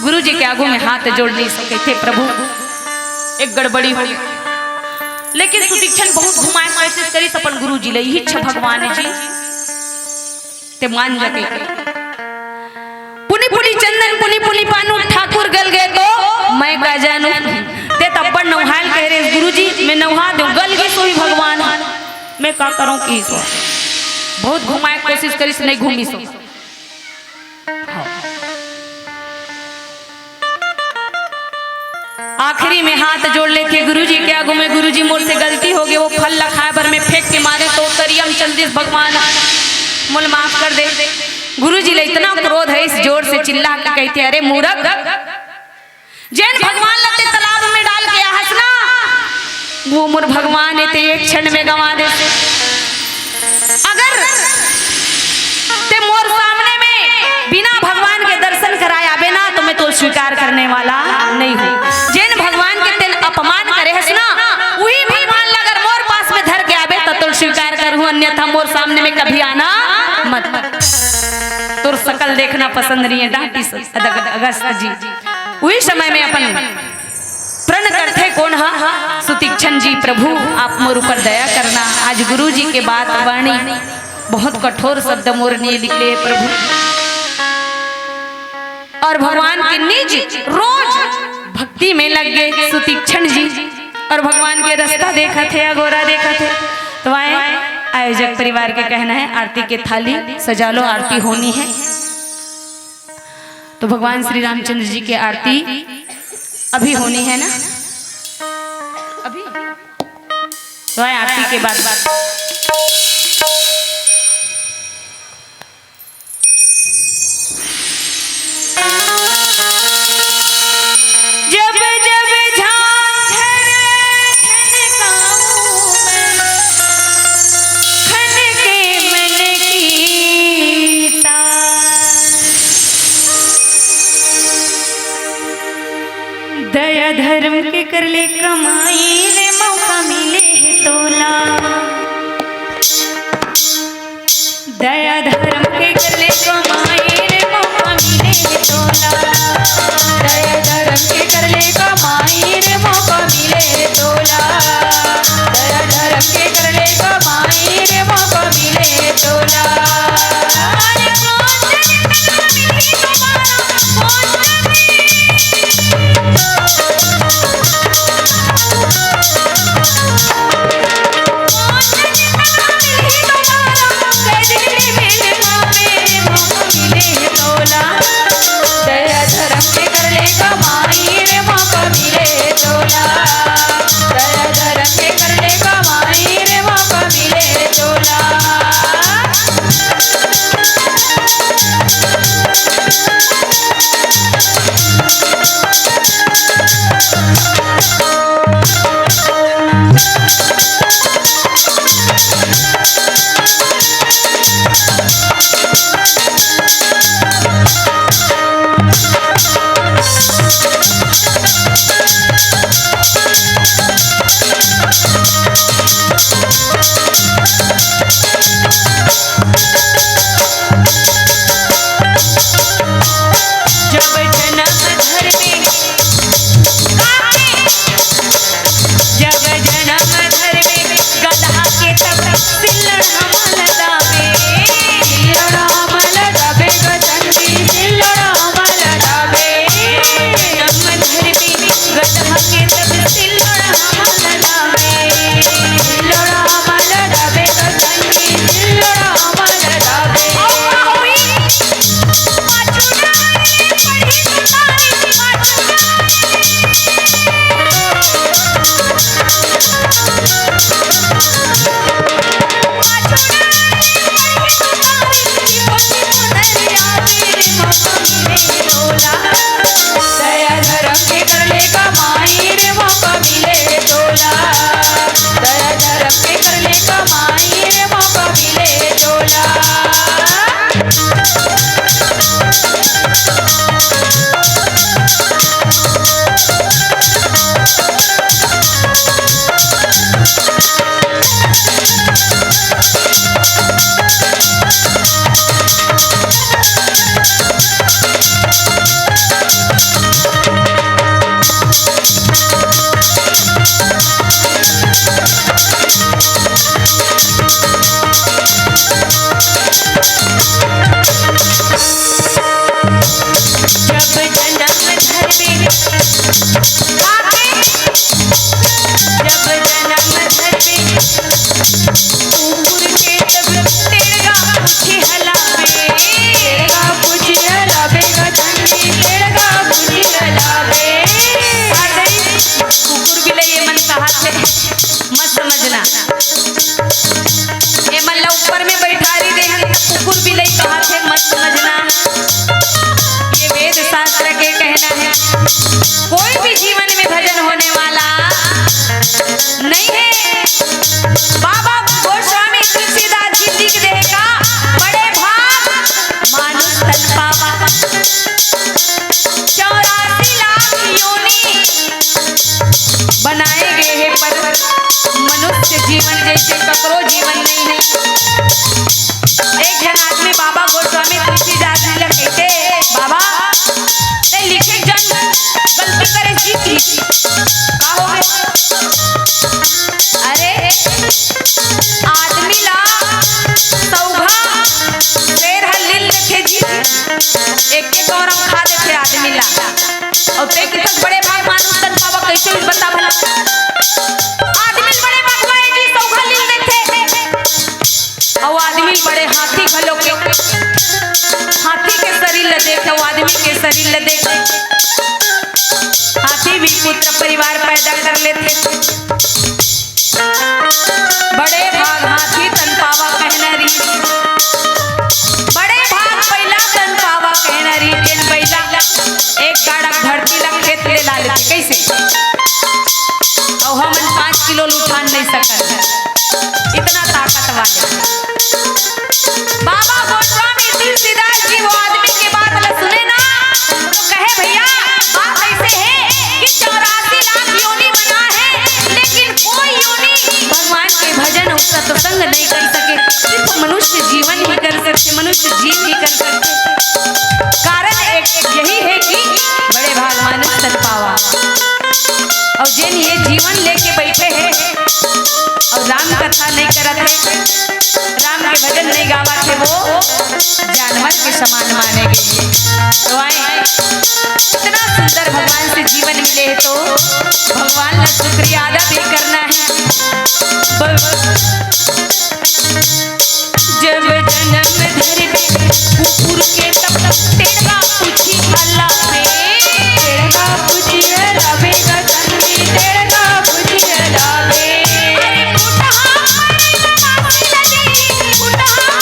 गुरुजी के आगू में हाथ जोड़ नहीं सकथे, प्रभु एक गड़बड़ी हो गई। लेकिन सुतीक्षण बहुत घुमाए कोशिश करिस अपन गुरुजी ला, इही छ भगवान जी। ते मान जा कहिके। पुनि पुनि चंदन पुनि पुनि पानु, ठाकुर गल गे तो मैं का जानू। ते त अब्बड़ नउहाय ल कहे रेहेस गुरुजी, मैं नउहा देंव, गल गिस होही भगवान, मैं का करों कहिस ओ। बहुत घुमाए के कोशिश करिस, नहीं घूमिस ओ। आखिरी में हाथ जोड़ लेथे गुरुजी के आगू में, "गुरुजी, मोर से गलती हो गई, वो फल ला खाए बर मैं फेंक के मारे तो तरियम चल दिस भगवान, मोला माफ कर दे।" गुरुजी ला इतना क्रोध हे, इस जोर से चिल्ला के कहिथे, "अरे मूरख, जेन भगवान ला ते तालाब में डाल के आहस ना, वो मोर भगवान हे, ते एक क्षण में गंवा देस। अगर ते मोर सामने में बिना भगवान के दर्शन कराए आबे ना, तो मैं तोला स्वीकार करने वाला नहीं हूँ। जेन भगवान के तेन अपमान करे हस ना, वही भगवान ला अगर मोर पास में धर के आबे, तो तोला स्वीकार करहूँ, अन्यथा मोर सामने में कभी आना मत।" तोर सकल देखना पसंद नहीं है, डांटिस अगस्त जी। उही समय में अपन प्रण करथे कोन हा? सुतीक्षण जी, "प्रभु, आप मोर ऊपर दया करना।" आज गुरु जी के बात वाणी, बहुत कठोर शब्द मोर लिए निकले हे प्रभु। और भगवान के निज रोज भक्ति में लग गए सुतीक्षण जी, और भगवान के रास्ता देखथे, अगोरा देखथे। तो आए, आयोजक परिवार के कहना है, आरती के थाली सजा लो, आरती होनी है। तो भगवान श्री रामचंद्र जी की आरती अभी होनी है ना, अभी तो आए आरती के बाद। जब जब झांझर खनकाऊं मैं, खनके मन की तार। दया धर्म के कर ले कमाई रे, मौका मिले हे तोला। दया धर्म के कर ले कमाई रे, मौका मिले हे तोला। दया धर्म के कर ले कमाई रे, मौका मिले हे तोला। दया धर्म के कर ले कमाई रे, मौका मिले हे तोला। अरे कौन देखना है। कोई भी जीवन में भजन होने वाला नहीं है। बाबा गोस्वामी तुलसीदास जी लिख दे का बड़े भाग मानुष तन पावा। चौरासी लाख योनि बनाए गए हैं, पर मनुष्य जीवन जैसे ककरो जीवन नहीं है। एक झन आदमी बाबा गोस्वामी तुलसीदास जी ला कहते, "बाबा, ते लिखे जन गलती करे जी की।" का हो गए? अरे, आदमी ला सौघा शेर ह लील देथे जी, एक एक औरत खा लेथे आदमी ला। अउ ते कितक बड़े भाग मानुष तन पावा, कैसे हुई बता भला? आदमी बड़े भगवान जी सौघा लील देथे। अउ आदमी बड़े हाथी घलो के, हाथी के शरीर ल देखे, अउ आदमी के शरीर ल देखे। हाथी भी पुत्र परिवार पैदा कर लेथे। बड़े भाग हाथी तन पावा कहना री, बड़े भाग बैला तन पावा कहना री। जेन बैला एक गाड़ा धरती ला खेत ले ला लेथे, कैसे? अउ हमन पाँच किलो ल उठान नहीं सकन, इतना ताकत वाले। बाबा गोस्वामी तुलसीदास जी वो आदमी के बात ला सुने ना, तो कहे, "भैया, बात ऐसे है कि चौरासी लाख योनि बना है, लेकिन कोई योनि भगवान के भजन और सत्संग नहीं कर सके, सिर्फ मनुष्य जीवन ही कर सकते, मनुष्य जीव ही कर सकते।" कारण एक यही है कि बड़े भाग मानुष तन पावा। अउ जेन ये जीवन लेके बैठे हैं अउ राम कथा नहीं करत है, राम के भजन नहीं गावत है, वो जानवर के समान माने गए। तो आए, इतना सुंदर भगवान से जीवन मिले है, तो भगवान ला शुक्रिया अदा भी करना है। ब- जब जनम धरबे कुकुर के, तब तक तेरा पूछी अलावे। तेरा पूछी अलावे ग तन्वी, तेरा पूछी अलावे। अरे फुटहा पर नवासी लगी, फुटहा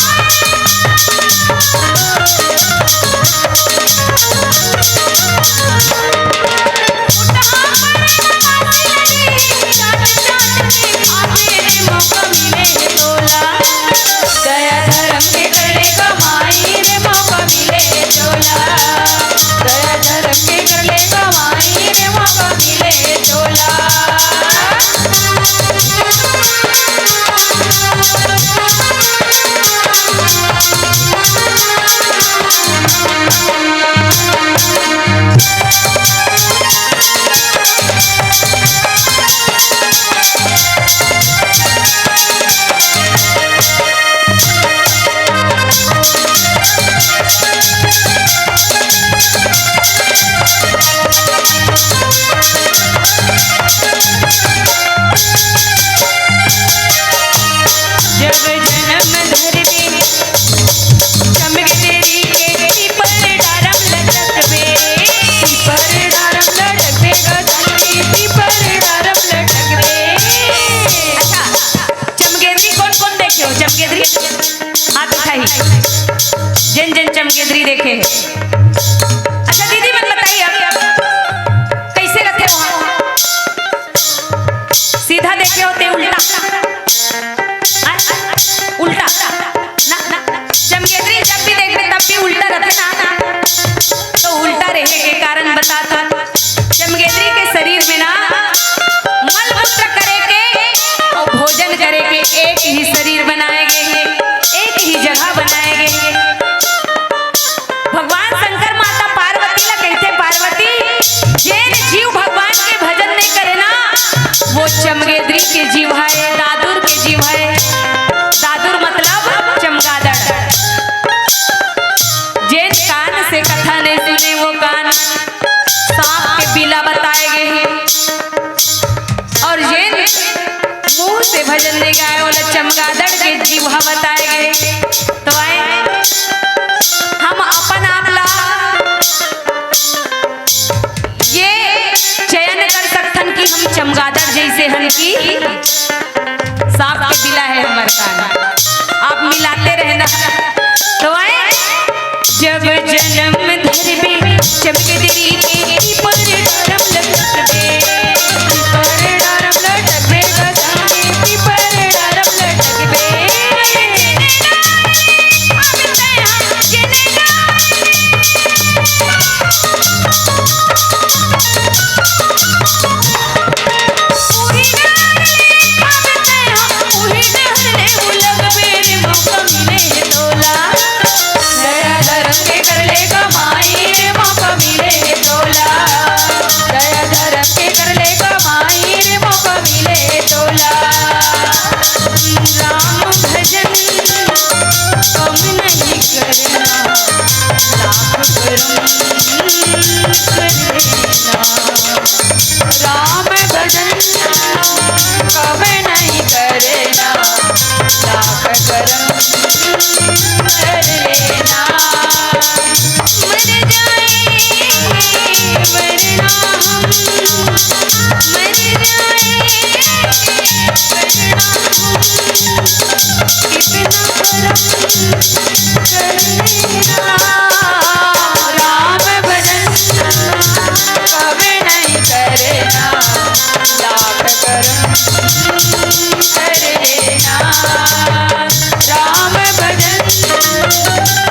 जब जनम धरबे चमगेदरी के, पीपर डारम लटकबे। पीपर डारम लटकबे ग तन्वी, पीपर डारम लटकबे। अच्छा, चमगेदरी कौन कौन देखे हो? चमगेदरी हाथ उठाई, जेन जेन चमगेदरी देखे। अच्छा दीदी मन बताइए, अब कैसे रखे वहाँ? सीधा देखे होते उल्टा? आ, उल्टा ना, ना। चमगेदरी जब भी देखबे तब भी उल्टा रहते ना, तो उल्टा रहे के कारण बता तो। चमगेदरी के शरीर में ना मल मूत्र करे के अउ भोजन करे के एक ही शरीर बनाए गए हे, एक ही जगह बनाए गए हे। भगवान शंकर माता पार्वती ला कहिथे, "पार्वती, जेन जीव भगवान के भजन नहीं करे ना, वो चमगेदरी के जीव है, दादुर के जीव है।" दादुर मतलब चमगादड़। जेन कान से कथा नहीं सुने, वो कान सांप के बिला बताए गए हे। अउ जेन मुंह से भजन नहीं गाए, ओला चमगादड़ के जीवा बताए गए। तो आए, हम अपन आप ला ये चयन कर सकथन कि हम चमगादड़ जैसे हन कि सांप के बिला है हमर कान। आप मिलाते रहना। तो आए, जब जनम धरबे चमगेदरी के, राम भजन कभी नहीं करना, लाख करम कर लेना। राम भजन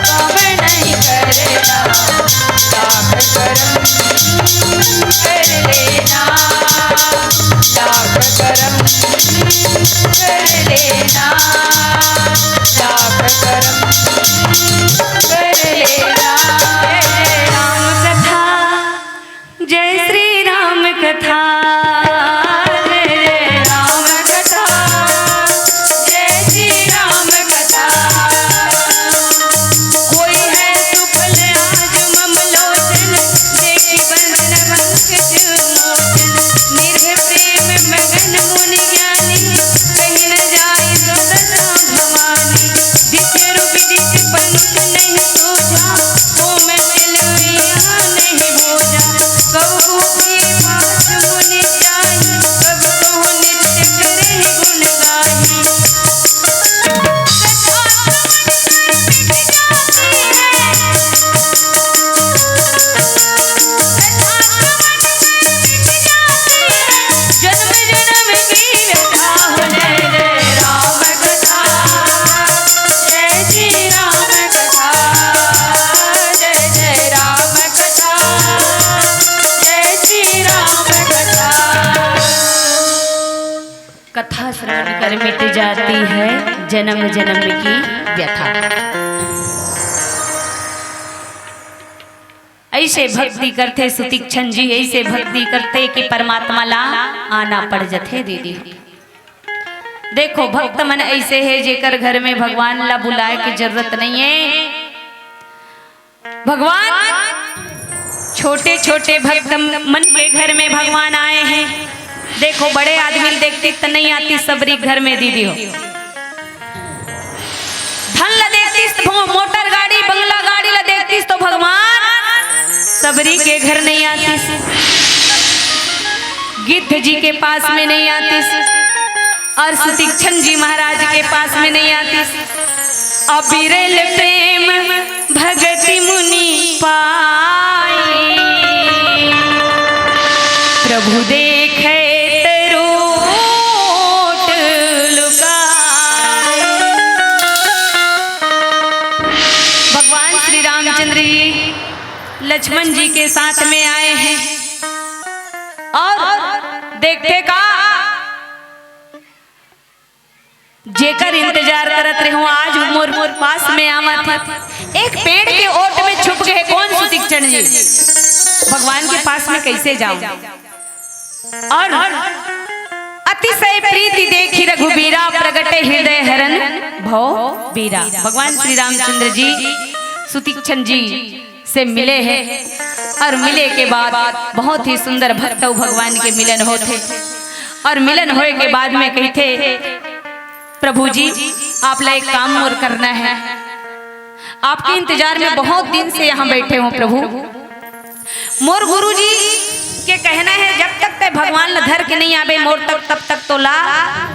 कभी नहीं करना, लाख करम कर लेना, लाख करम कर लेना, लाख करम कर लेना। जय जय राम कथा, जय श्री राम कथा, जय जय राम कथा, जय श्री राम कथा। कोई है सुफल आज मम लोचन, देखि बदन पंकज मोचन। निर्भय प्रेम मगन मुनि ज्ञानी, कहि न जाय सो दशा भवानी। दिख रूप दिख पंख नहीं सोझा, कोमल चलवैया नहीं भोजा। कहु भी पास मुनि जाहि, कब कहु नित्य करहि गुण गाहि। जन्म जन्म की व्यथा हो। जय जय राम कथा, जय श्री राम कथा, जय जय राम कथा, जय श्री राम कथा। कथा श्रवण कर मिट जाती है जन्म जन्म की व्यथा। ऐसे भक्ति करथे सुतीक्षण जी, ऐसे भक्ति करथे कि परमात्मा ला आना पड़ जथे दीदी। देखो, भक्त मन ऐसे हे, जेकर घर में भगवान ला बुलाए के जरूरत नहीं है। भगवान छोटे छोटे भक्त मन के घर में भगवान आए हैं। देखो, बड़े आदमी ल देखती त नहीं आती, सबरी घर में दीदी हो। धन ल देखतीस तो भो-, मोटर गाड़ी, बंगला गाड़ी ल देखतीस तो भगवान सबरी के घर नहीं आतीस, गिद्ध जी के पास में नहीं आतीस, और सुतीक्षण जी महाराज के पास में नहीं आतीस। अविरल प्रेम भगति मुनि पाई, प्रभु देखे तरोट लुकाई। भगवान श्री रामचंद्र जी लक्ष्मण जी के साथ में आए हैं और देखथे का, जेकर इंतजार करत रहे हो, आज मोर, मोर पास में आवत हे। एक पेड़ के ओट में छुप गए। कौन? सुतीक्षण जी। भगवान के पास में कैसे जाऊं? और अतिशय प्रीति देखि रघुबीरा, प्रगटे हृदय हरन भव बीरा। भगवान श्री रामचंद्र जी सुतीक्षण जी से मिले हैं और मिले के बाद बहुत ही सुंदर भक्त अउ भगवान के मिलन होथे और मिलन होए के बाद में कहिथे, "प्रभु जी, आप ला एक काम मोर करना है, आपके इंतजार में बहुत दिन से यहाँ बैठे हों प्रभु। मोर गुरु जी के कहना है, जब तक तैं भगवान ला धर के नहीं आबे मोर तक, तब तक तोला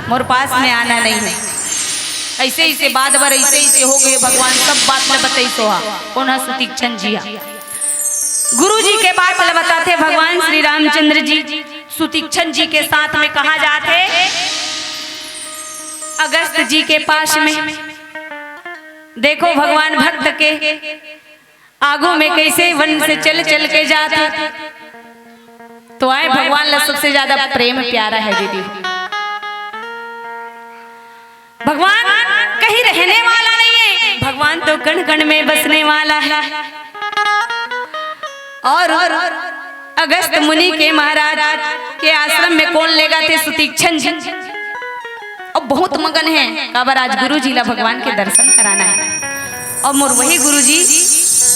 मोर पास में आना नहीं है।" ऐसे, ऐसे बात बर ऐसे, ऐसे हो गए, भगवान सब बात ला बतई सोहा। कोन ह? सुतीक्षण जी हा। गुरु जी के बात ला बताथे भगवान श्री रामचंद्र जी सुतीक्षण जी के साथ में। कहाँ जाथे? अगस्त जी के पास में। देखो भगवान भक्त के आगू में कैसे वन से चल चल के जाथे। तो आए, भगवान ला सबसे ज्यादा प्रेम प्यारा है दीदी। भगवान कहीं रहने वाला नहीं है, भगवान तो कण कण में बसने वाला है। और अगस्त मुनि के महाराज के आश्रम में कोन लेगा थे? सुतीक्षण जी। अब बहुत मगन है, काबर आज गुरु जी ला भगवान के दर्शन कराना है। और मोर वही गुरु जी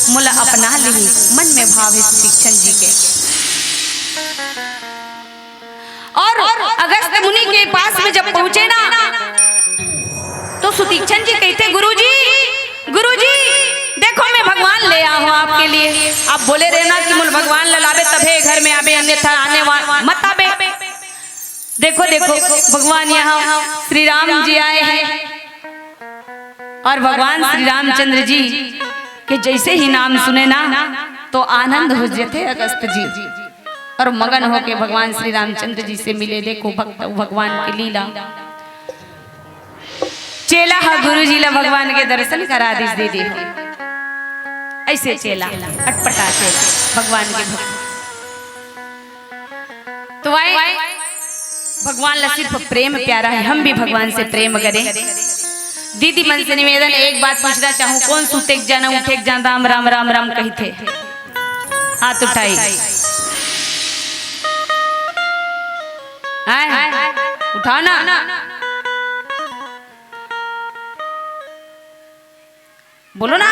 मोला अपना लिही, मन में भाव है सुतीक्षण जी के। और अगस्त मुनि के पास में जब पहुंचे ना, तो सुतीक्षण जी कहते, "गुरु जी, गुरु जी, देखो मैं भगवान ले आया हूं आपके लिए। आप बोले रहे ना कि मोला भगवान ला लाबे तभे घर में आबे, अन्यथा आने वा-, मत आबे।" देखो, देखो, भगवान यहाँ श्री राम जी आए हैं। और भगवान श्री रामचंद्र जी के जैसे ही नाम सुने ना, तो आनंद हो जाते अगस्त जी, और मगन होके भगवान श्री रामचंद्र जी से मिले। देखो भक्त, भगवान की लीला। चेला हा गुरु जी ला भगवान के दर्शन करा दिस दीदी हो। ऐसे चेला, अटपटा चेला, भगवान के भक्त। तो आए, भगवान ला सिर्फ प्रेम प्यारा है, हम भी भगवान से प्रेम करें। दीदी मन से निवेदन, एक बात पूछना चाहूँ, कौन सुते के जाना, उठे के जाना, राम राम राम राम कही थे? हाथ उठाई। आए, उठाओ ना। बोलो ना।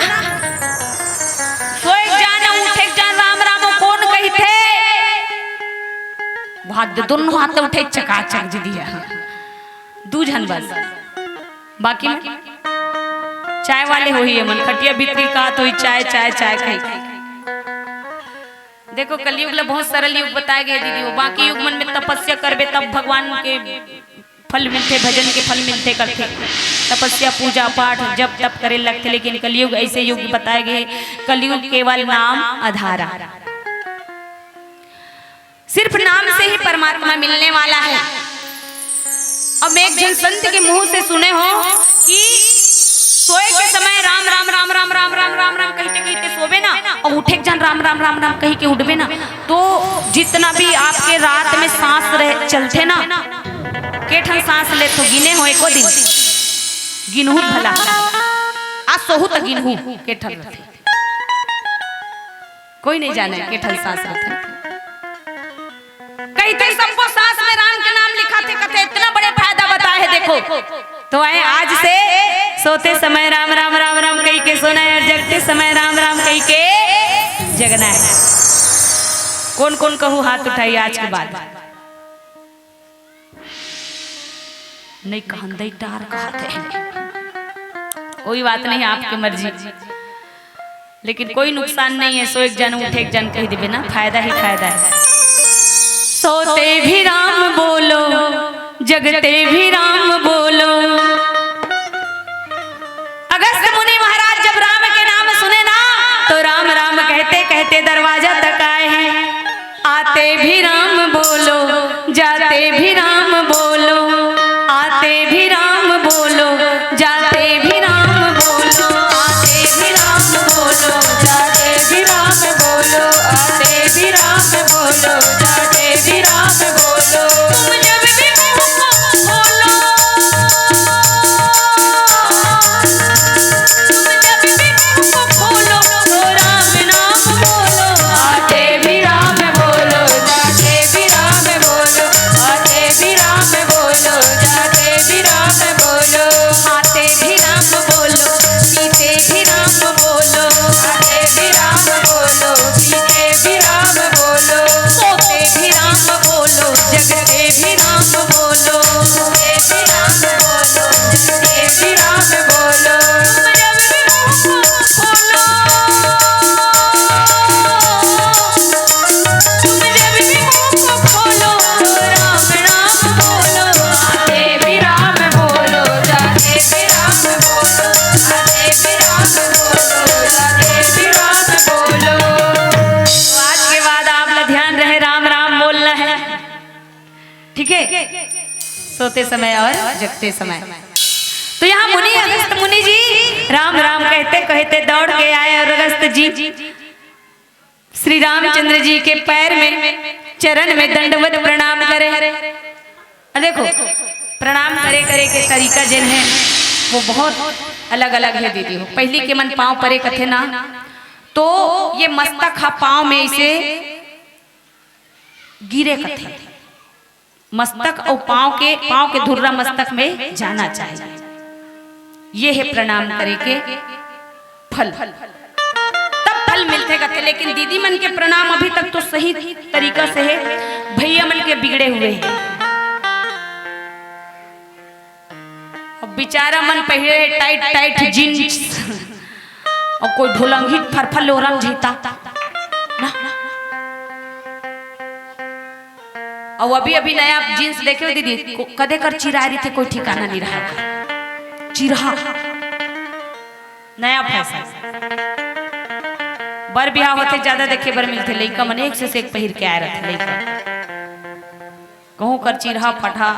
सोए जान, उठे जान, राम राम कोन कहिथे? वहां दोनों हाथ उठे, चकाचक जी दिया। दू झन बस, बाकी में चाय वाले होही, मन खटिया भीतरी का तो ही चाय, चाय, चाय कही। देखो, कलयुग ला बहुत सरल युग बताए गए दीदी, वो बाकी युग मन में तपस्या करबे तब भगवान के फल मिलथे, भजन के फल मिलथे करथे, तपस्या, पूजा पाठ, जप तप करे लगथे, लेकिन कलयुग ऐसे युग बताए गए, कलयुग केवल नाम आधारा, सिर्फ नाम से ही परमात्मा मिलने वाला है। अब मैं एक जन संत के मुंह से सुने हो कि सोए के समय राम राम राम राम राम राम राम राम कहते कहते सोबे ना, और उठे के जान राम राम राम राम कही के उठबे ना, तो जितना भी आपके रात में सांस रह चलथे ना, के ठन सांस लेथो गिने हो एको दिन? गिनहू भला। आज सोहू त गिनहू के ठन रथे। कोई नहीं जाने के ठन सांस रथे। कहिथे सबको सांस में राम के नाम लिखाथे, कथे इतना बड़े फायदा बताए हे, देखो। तो आए आज से सोते समय राम राम राम राम कही के सोना है और जगते समय राम राम कही के जगना है। कौन कौन कहू हाथ उठाई आज के बाद। नहीं कहन दई टार कहत है। कोई बात नहीं, आपकी मर्जी, लेकिन कोई नुकसान नहीं है। सो एक जन उठे एक जन कह देबे ना, फायदा ही फायदा है। सोते भी राम बोलो, जगते भी राम बोलो। अगस्त मुनि महाराज जब राम के नाम सुने ना, तो राम राम कहते कहते दरवाजा तक आए हैं। आते भी राम बोलो, जाते भी राम बोलो, आते भी राम बोलो, जाते भी राम बोलो, आते भी राम बोलो, जाते भी राम बोलो, आते भी राम बोलो, जाते भी राम बोलो। तुम जब भी मुंह को खोलो, तुम जब भी मुंह को खोलो, तो राम नाम बोलो। आते भी राम बोलो, जाते भी राम बोलो, आते भी राम बोलो, जाते भी राम बोलो। खाते भी राम बोलो, पीते भी राम बोलो, खाते भी राम बोलो, पीते भी राम बोलो, सोते भी राम बोलो, जगते भी राम बोलो, सोते भी राम बोलो, जगते भी राम बोलो। तुम जब भी मुंह को खोलो, तुम जब भी मुंह को खोलो, राम नाम बोलो। आते भी राम बोलो, जाते भी राम बोलो, आते भी राम बोलो, जाते भी राम बोलो। तो आज के बाद आप ला ध्यान रहे, राम राम बोलना है, ठीक है, सोते समय और जगते समय। तो यहाँ मुनि, अगस्त मुनि जी राम राम कहते कहते दौड़ के आए और अगस्त जी श्री रामचंद्र जी के पैर में, चरण में दंडवत प्रणाम करे। और देखो, प्रणाम करे करे के तरीका जेन है, वो बहुत अलग अलग है दीदी हो। पहली के मन पाँव परे कथे ना, तो ये मस्तक हा पाँव में इसे गिरे कथे। मस्तक अउ पाँव के, पाँव के धुर्रा मस्तक में जाना चाहिए। ये है प्रणाम करे के फल, तब फल मिलथे कथे। लेकिन दीदी मन के प्रणाम अभी तक तो सही तरीका से है, भैया मन के बिगड़े हुए हैं। अब बेचारा मन पहले टाइट टाइट जींस और कोई ढोलंगी फरफर लोरम जीता ना। और अभी अभी नया जींस देखे हो दीदी, को-, कदे कर चिरा रही थे, कोई ठिकाना नहीं रहा, चिरा। नया फैशन। बर बिहाव होथे, ज्यादा देखे बर मिलथे, लइका मन एक से एक पहिर के आए रथे लइका। कहूं कर चिरहा फटहा।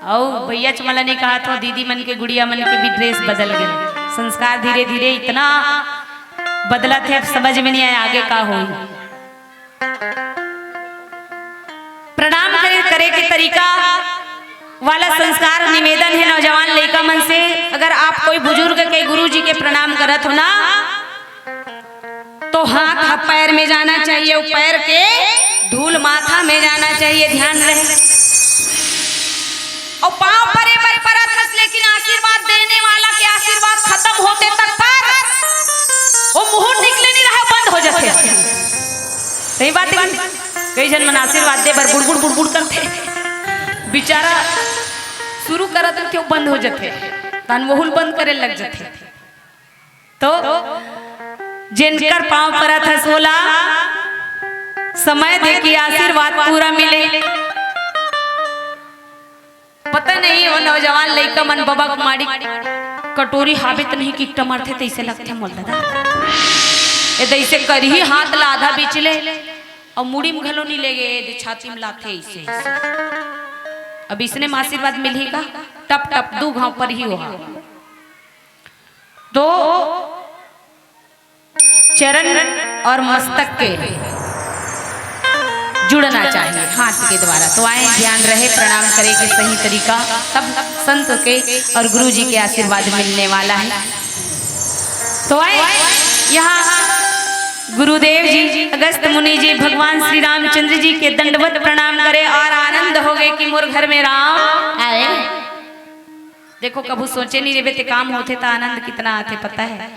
अउ भैया चमला नहीं कहा तो दीदी मन के, गुड़िया मन के भी ड्रेस बदल गए। संस्कार धीरे धीरे इतना बदलत हे, समझ में नहीं आए आगे का होई। प्रणाम करे, करे के तरीका वाला संस्कार निवेदन हे नौजवान लइका मन से, अगर आप कोई बुजुर्ग के, गुरु जी के प्रणाम करत हो ना, तो हाथ ह पैर में जाना चाहिए, अउ पैर के धूल माथा में जाना चाहिए, ध्यान रहे। अउ पांव परे बर परत हस, लेकिन आशीर्वाद देने वाला के आशीर्वाद खतम होते तक पर वो मुंह निकले नहीं रहा, बंद हो जाते। सही बात हे। कई झन मन आशीर्वाद दे बर बुड़बुड़ बुड़बुड़ करथे, बेचारा शुरू करत रथे, वो बंद हो जाथे, तहान वहू ल बंद करे लग जाथे। तो जेनकर पांव परत हस ओला समय दे के आशीर्वाद पूरा मिले। पता नहीं वो नौजवान लइका मन बबा के माड़ी कटोरी हावे त नहीं किकटा मारथे, तइसे लगथे मोला दादा। ए तइसे करही हाथ ला आधा बीच ले, अउ मुड़ी में घलो नहीं लेगे, ए दे छाती में लाथे अइसे, अइसे। अब इसने में आशीर्वाद मिलही का? टप टप दू घांव परही ओहा। तो चरण और मस्तक के जुड़ना चाहिए हाथ के द्वारा। तो आए, ध्यान रहे प्रणाम करे के सही तरीका, तब संत के और गुरु जी के आशीर्वाद मिलने वाला है। तो आए, यहाँ गुरुदेव जी, अगस्त मुनि जी, भगवान श्री रामचंद्र जी के दंडवत प्रणाम करे और आनंद हो गए कि मोर घर में राम आए। देखो, कभू सोचे नहीं रेबे ते काम होथे त आनंद कितना आथे, पता है?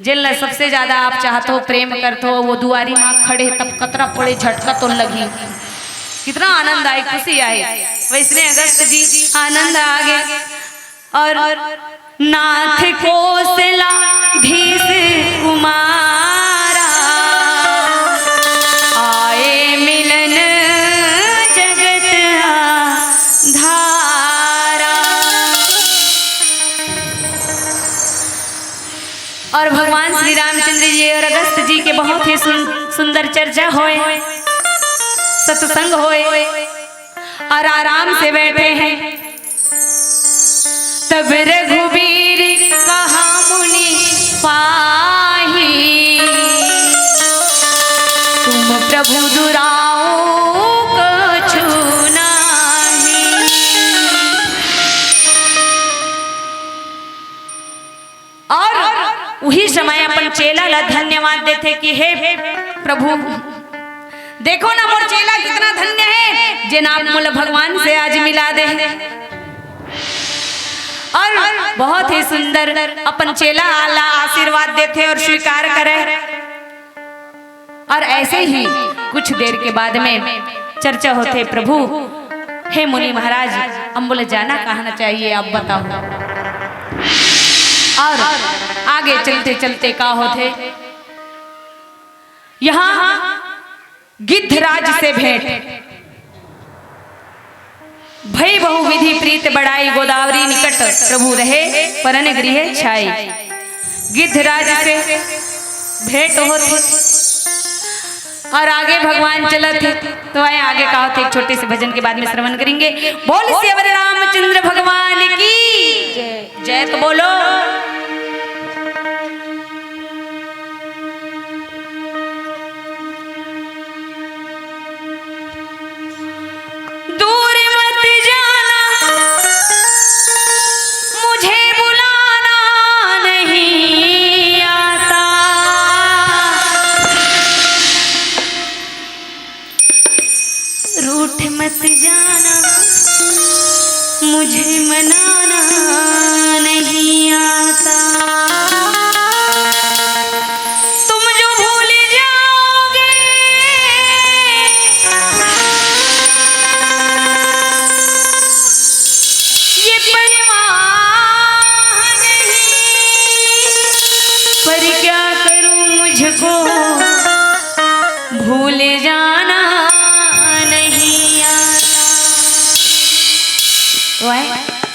जेन ला सबसे ज्यादा आप चाहत हो, प्रेम करत हो, वो दुआरी माँ खड़े हे, तब कतरा पड़े झटका तो लगी, कितना आनंद आए, खुशी आए। वैसने अगस्त जी आनंद आ गए। और नाथ कोसलाधीश कुमारा, आए मिलन जगत आधारा। और भगवान श्री रामचंद्र जी और अगस्त जी के बहुत ही सुन-, सुंदर चर्चा होए, सत्संग होए, और आराम से बैठे हैं। तब रघुबीर कहा मुनि पाही, तुम प्रभु दुराऊ कछु नाही। और उही समय अपन चेला ला धन्यवाद देथे कि हे प्रभु, देखो ना मोर चेला कितना धन्य हे, जेन आप मोला भगवान से आज मिला दे। और बहुत ही सुंदर अपन चेला ला आशीर्वाद देथे और स्वीकार करे। और ऐसे ही कुछ देर के बाद में चर्चा होथे, "प्रभु, हे मुनि महाराज, अब मोला जाना कहाँ चाहिए, आप बताओ।" और आगे चलते चलते का होथे, यहाँ गिद्धराज से भेंट। भई बहु विधि प्रीत बड़ाई, गोदावरी निकट प्रभु रहे, परन गृह छाई। गिद्धराज से भेंट होत हे और आगे भगवान चलत हे। तो आए, आगे का होथे, एक छोटे से भजन के बाद में श्रवण करेंगे। बोल सियावर रामचंद्र भगवान की जय। तो बोलो। दूर मत जाना, मुझे बुलाना नहीं आता। रूठ मत जाना, मुझे मनाना नहीं आता। तुम जो भूल जाओगे, ये परवाह नहीं, पर क्या करूं, मुझको भूल जाना नहीं आता। वाह।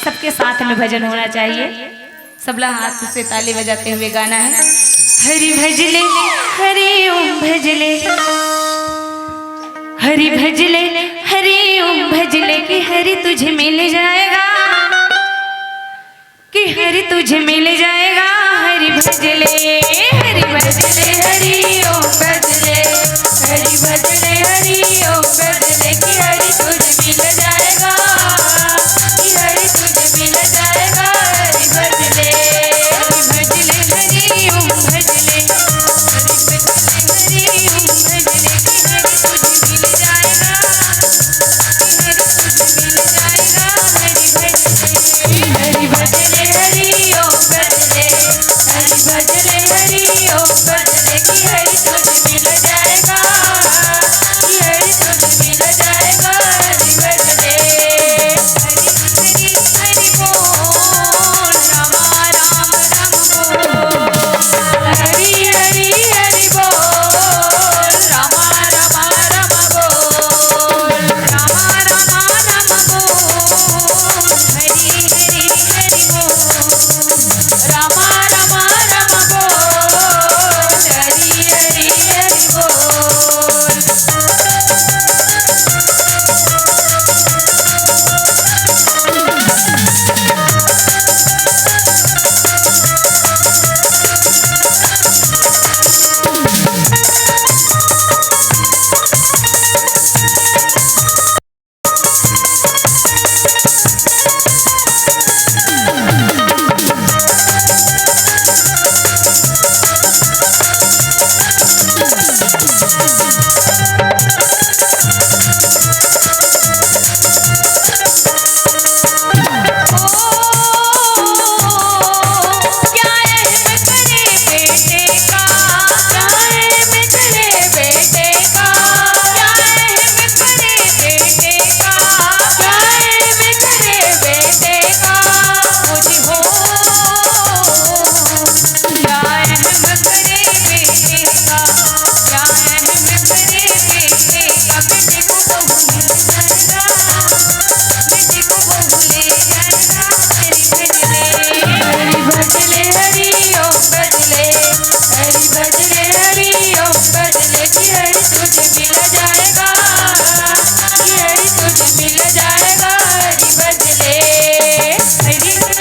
सबके साथ में भजन होना चाहिए। सबला हाथ से ताली बजाते हुए गाना है। हरि भजले, हरि ओम भजले, हरि भजले, हरि ओम भजले कि हरि तुझे मिल जाएगा, कि हरि तुझे मिल जाएगा। हरि भजले, हरि भजले, हरि ओम भजले, हरि भजले, हरि ओम भजले कि हरि तुझे मिल जाएगा, कि हरि तुझे मिल जाएगा। हरि भजले, हरि भजले, हरि ओम भजले, हरि भजले, हरि ओम भजले कि हरि तुझे मिल जाएगा, कि हरि तुझे मिल जाएगा। हरि भजले, हरि भजले, हरि ओम भजले, हरि भजले, हरि ओम भजले कि हरि तुझे मिल जाएगा, कि हरि तुझे मिल जाएगा। हरि भजले, हरि हरि हरि बोल,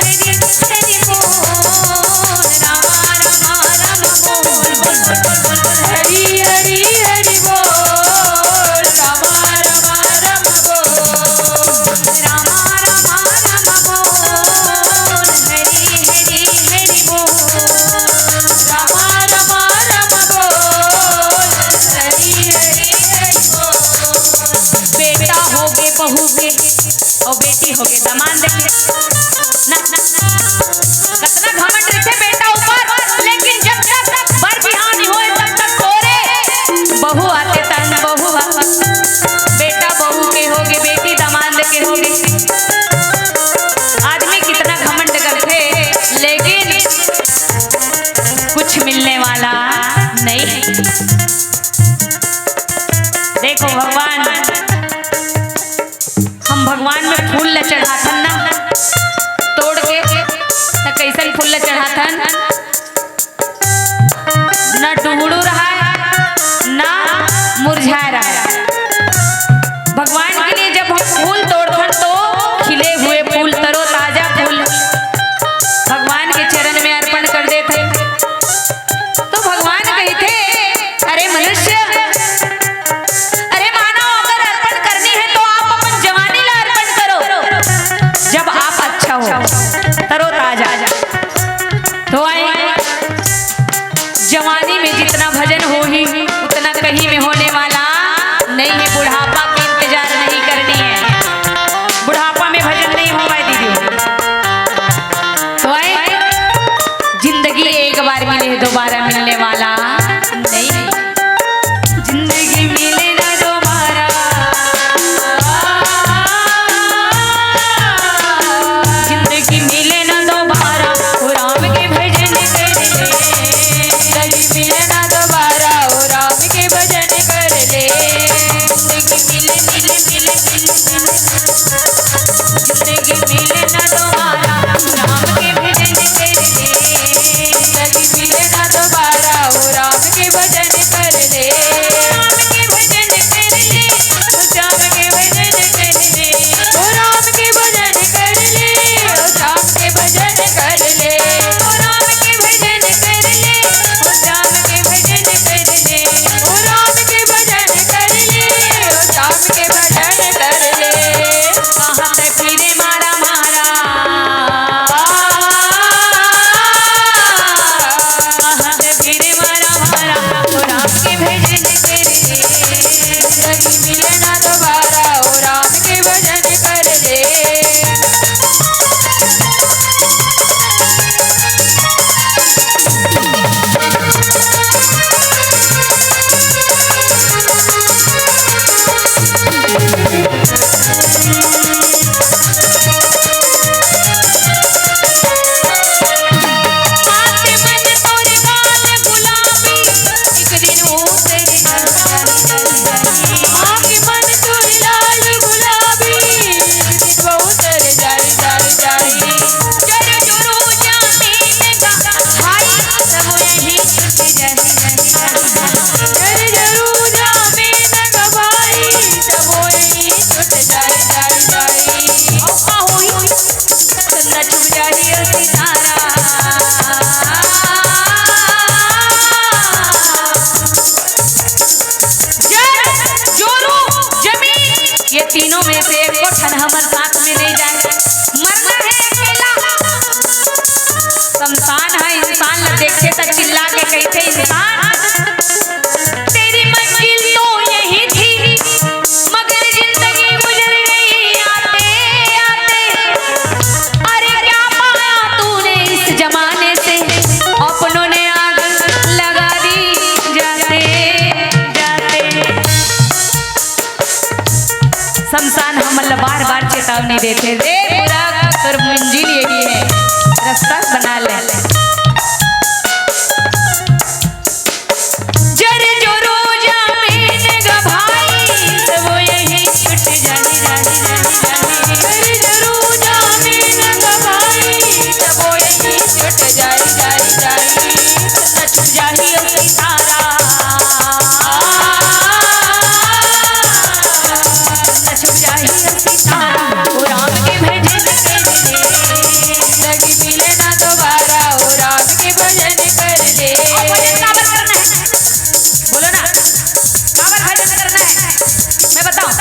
रामा राम राम बोल। हरि हरि हरि बोल, रामा रामा राम बोल, रामा रामा राम बोल। हरि हरि हरि बोल, रामा रामा राम बोल। हरि हरि हरि बोल। बेटा होगे बहू के, अउ बेटी होगे दामाद के। ना, ना, कतना घमंड रहिथे बेटा ऊपर, लेकिन जब तक बर बिहाव नइ होय, तब तक तोरे बहू आथे तन, बहू हा। बेटा बहू के होगे, बेटी दामाद के होगे। आदमी कितना घमंड करथे, लेकिन कुछ मिलने वाला नहीं है। देखो भगवान, हम भगवान में फूल ल चढ़ाथन ना, तोड़ के, त कइसन फूल ल चढ़ाथन? ना टुहड़ू रहय, ना मुरझाय रहय। भगवान के लिए जब हम फूल तोड़थन, तो खिले हुए फूल, तरोताजा फूल भगवान के चरण में अर्पण कर देथन। तो भगवान कहिथे, "अरे मनुष्य, अरे मानव, अगर अर्पण करनी है तो आप अपन जवानी ला अर्पण करो, जब आप अच्छा हो, तरोताजा।" तो आए, जवानी में जितना भजन होही, उतना कहीं में होने वाला नहीं है। बुढ़ापा की इंतजार नहीं करनी है, बुढ़ापा में भजन नहीं होवय दीदी। तो आए, जिंदगी एक बार मिले, दोबारा मिलने वाला नहीं। जिंदगी मिले ना दोबारा, जिंदगी हमर साथ में नहीं जाए। मरना है अकेला। शमशान है, इंसान ला देखथे त चिल्ला के कहिथे, "इंसान, तेरी मंजिल तो यही थी, मगर जिंदगी गुजर गई आते आते। अरे क्या पाया तूने इस जमाने से, अपनों ने आग लगा दी जाते जाते।" शमशान हमन ला बार बार चेतावनी देथे, "रे मूरख, तोर मंजिल यही है, रास्ता बना ले।" जर जो रोजा में नंगा भाई, तब वो यहीं छूट जाही, जाही, जाही, जाही। जर जो रोजा में नंगा भाई, तब वो यहीं छूट जाही, जाही, जाही। छूट जाही अब सितारा। छूट जाही अब सितारा। ओ राम के भजन कर ले, जिंदगी मिले ना दोबारा। ओ राम के भजन कर ले। और भजन काबर करना है? बोलो ना, काबर भजन करना है? मैं बताऊं,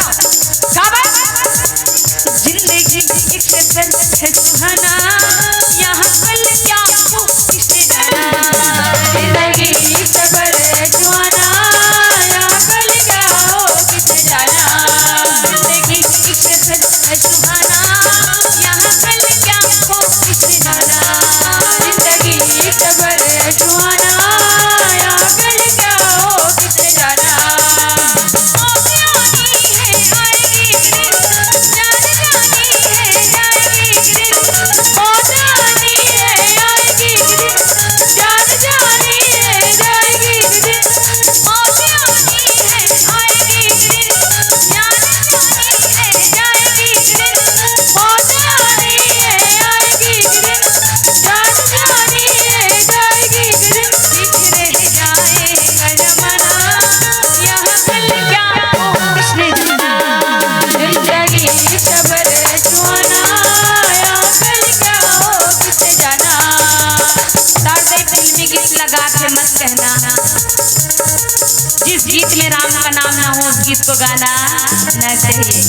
काबर? जिंदगी एक सफर है सुहाना, यहाँ कल क्या हो किसने जाना। जिंदगी एक सफर है सुहाना, यहाँ कल क्या हो किसने जाना। जिंदगी एक सफर है सुहाना, यहाँ कल क्या हो किसने जाना। जिंदगी एक सफर है सुहाना, यहाँ कल क्या हो किसने जाना। मौत आनी है, आएगी एक दिन, जान जानी है, जाएगी एक दिन। मौत आनी है, आएगी एक दिन, जान जानी है, जाएगी एक दिन। मौत आनी है, आएगी एक दिन, जान जानी है, जाएगी एक दिन। मौत आनी है, आएगी एक दिन, जान जानी है, जाएगी एक दिन। लिख रह जाए कदम यहाँ कल क्या हो किसने जाना। जिंदगी सबर सुहाना, यहाँ कल क्या हो किसने जाना। तार दे फिल्मी गीत लगा के मत कहना, जिस गीत में राम का नाम ना हो, उस गीत को गाना ना चाहिए।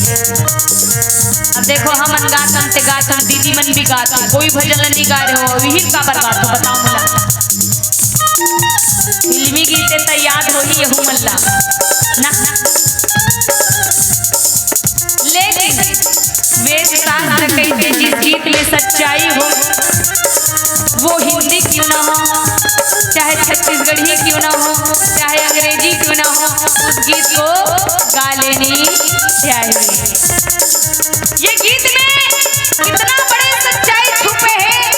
अब देखो, हमन गाथन ते गाथन, दीदी मन भी गाथे, कोई भजन नहीं गा रहे हो, यही काबर गाथो, बताओ मोला। फिल्मी गीत त याद होही यहू मन ला ना। लेकिन वेद शास्त्र कहिथे, जिस गीत में सच्चाई हो, वो हिंदी क्यों ना हो, चाहे छत्तीसगढ़ी क्यों ना हो, चाहे अंग्रेजी क्यों ना हो, उस गीत को गा लेनी चाहिए। ये गीत में इतना बड़े सच्चाई छुपे हैं।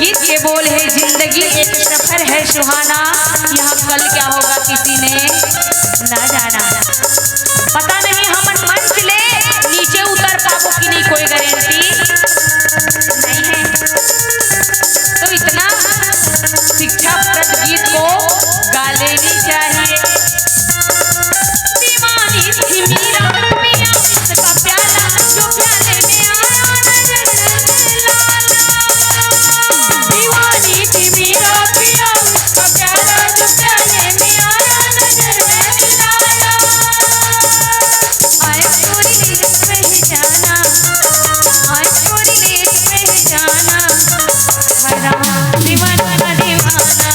गीत के बोल है, जिंदगी एक सफर है सुहाना, यहाँ कल क्या होगा किसी ने ना जाना। पता नहीं हमन मंच ले नीचे उतर पाबो कि नहीं, कोई गारंटी नहीं है। तो इतना शिक्षाप्रद गीत को गा लेनी चाहिए। दीवानी थी मीरा, पिया उसका प्याला, जो प्याले में आया नजर लाला। दीवानी थी मीरा, पिया उसका प्याला, जो प्याले में आया नजर लाला। आए कोई देश पहचाना, आए कोई देश पहचाना। हाय राम दीवाना दीवाना,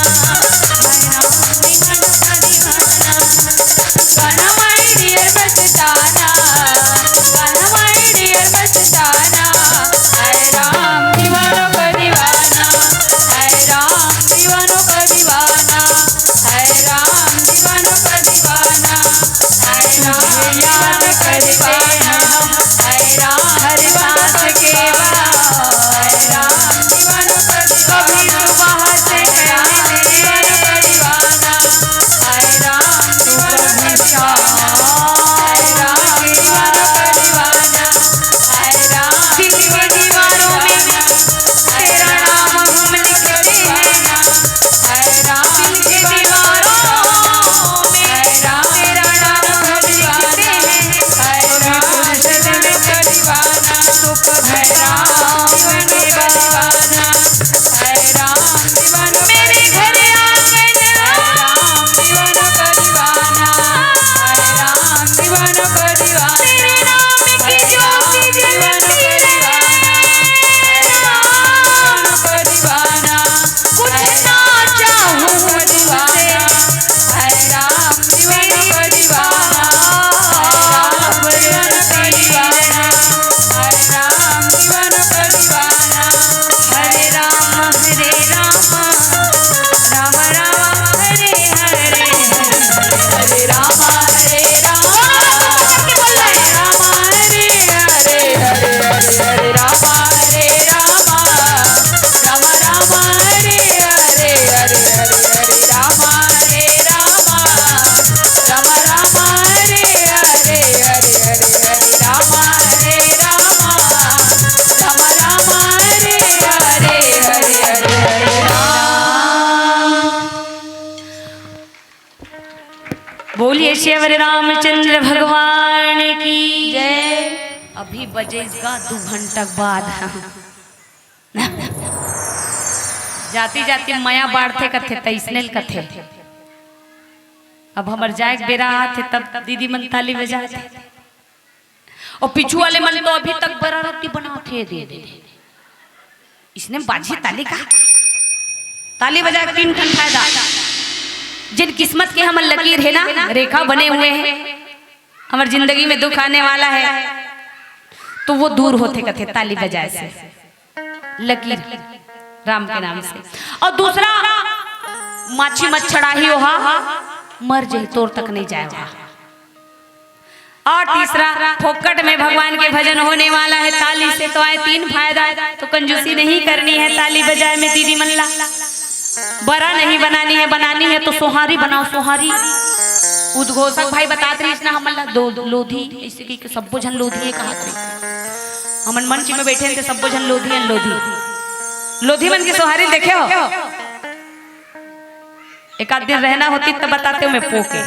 हाय राम दीवाना दीवाना। गाना my dear मस्ताना, गाना my dear मस्ताना। हाय राम दीवानों का दीवाना, हाय राम दीवानों का दीवाना, हाय राम दीवानों का दीवाना। हाय राम दीवानों का दीवाना, हाय राम दीवानों का दीवाना। हाय राम दीवानों का दीवाना, हाय राम दीवानों का दीवाना। हाय राम दीवानों का दीवाना, हाय राम दीवानों का दीवाना। हाय राम दिल के दीवारों में तेरा नाम हम लिखते हैं। हाय राम दिल के दीवारों में तेरा नाम हम लिखते हैं। हाय राम दिल में दीवाना, तो कभी राम जीवन में दीवाना। हाय राम दीवाना, मेरे घर आंगन राम दीवाना का दीवाना। हाय राम दीवाना का दीवाना, तेरे नाम की ज्योति जले। श्री रामचंद्र भगवान की जय। अभी बजेस गा दू घंटा के बाद। जाति जाति मया बाढ़थे कथे, तइसने ल कथे। अब हमर जाए के बेरा आथे, तब दीदी मन ताली बजाथे। अउ पीछू वाले मन तो अभी तक बरा रोटी बनाथे दे दे। इसने बाजी ताली का? ताली बजा के तीन ठन फायदा। जिन किस्मत के हमर लकीर हे ना, रेखा बने हुए हैं, हमर जिंदगी में दुख आने वाला है, तो वो दूर होथे कथे ताली बजाए से। लकीर राम के नाम से। अउ दूसरा, माछी मच्छर आही ओहा मर जाही, तोर तक नहीं जाए ओहा। अउ तीसरा, फोकट में भगवान के भजन होने वाला है ताली से। तो आए तीन फायदा है, तो कंजूसी नहीं करनी है ताली बजाए में दीदी मन ला। बरा नहीं बनानी है, बनानी है तो सोहारी बनाओ, सोहारी। उद्घोषक भाई बतात रहिस ना हमन ला, दो लोधी, अइसे कहिके सब्बो झन लोधी हे कहत रहिस। हमन मंच में बैठे हन ते सब्बो झन लोधी हन, लोधी। लोधी मन के सोहारी देखे हो? एक आध दिन रहना होतिस त बतातेंव मैं पोके।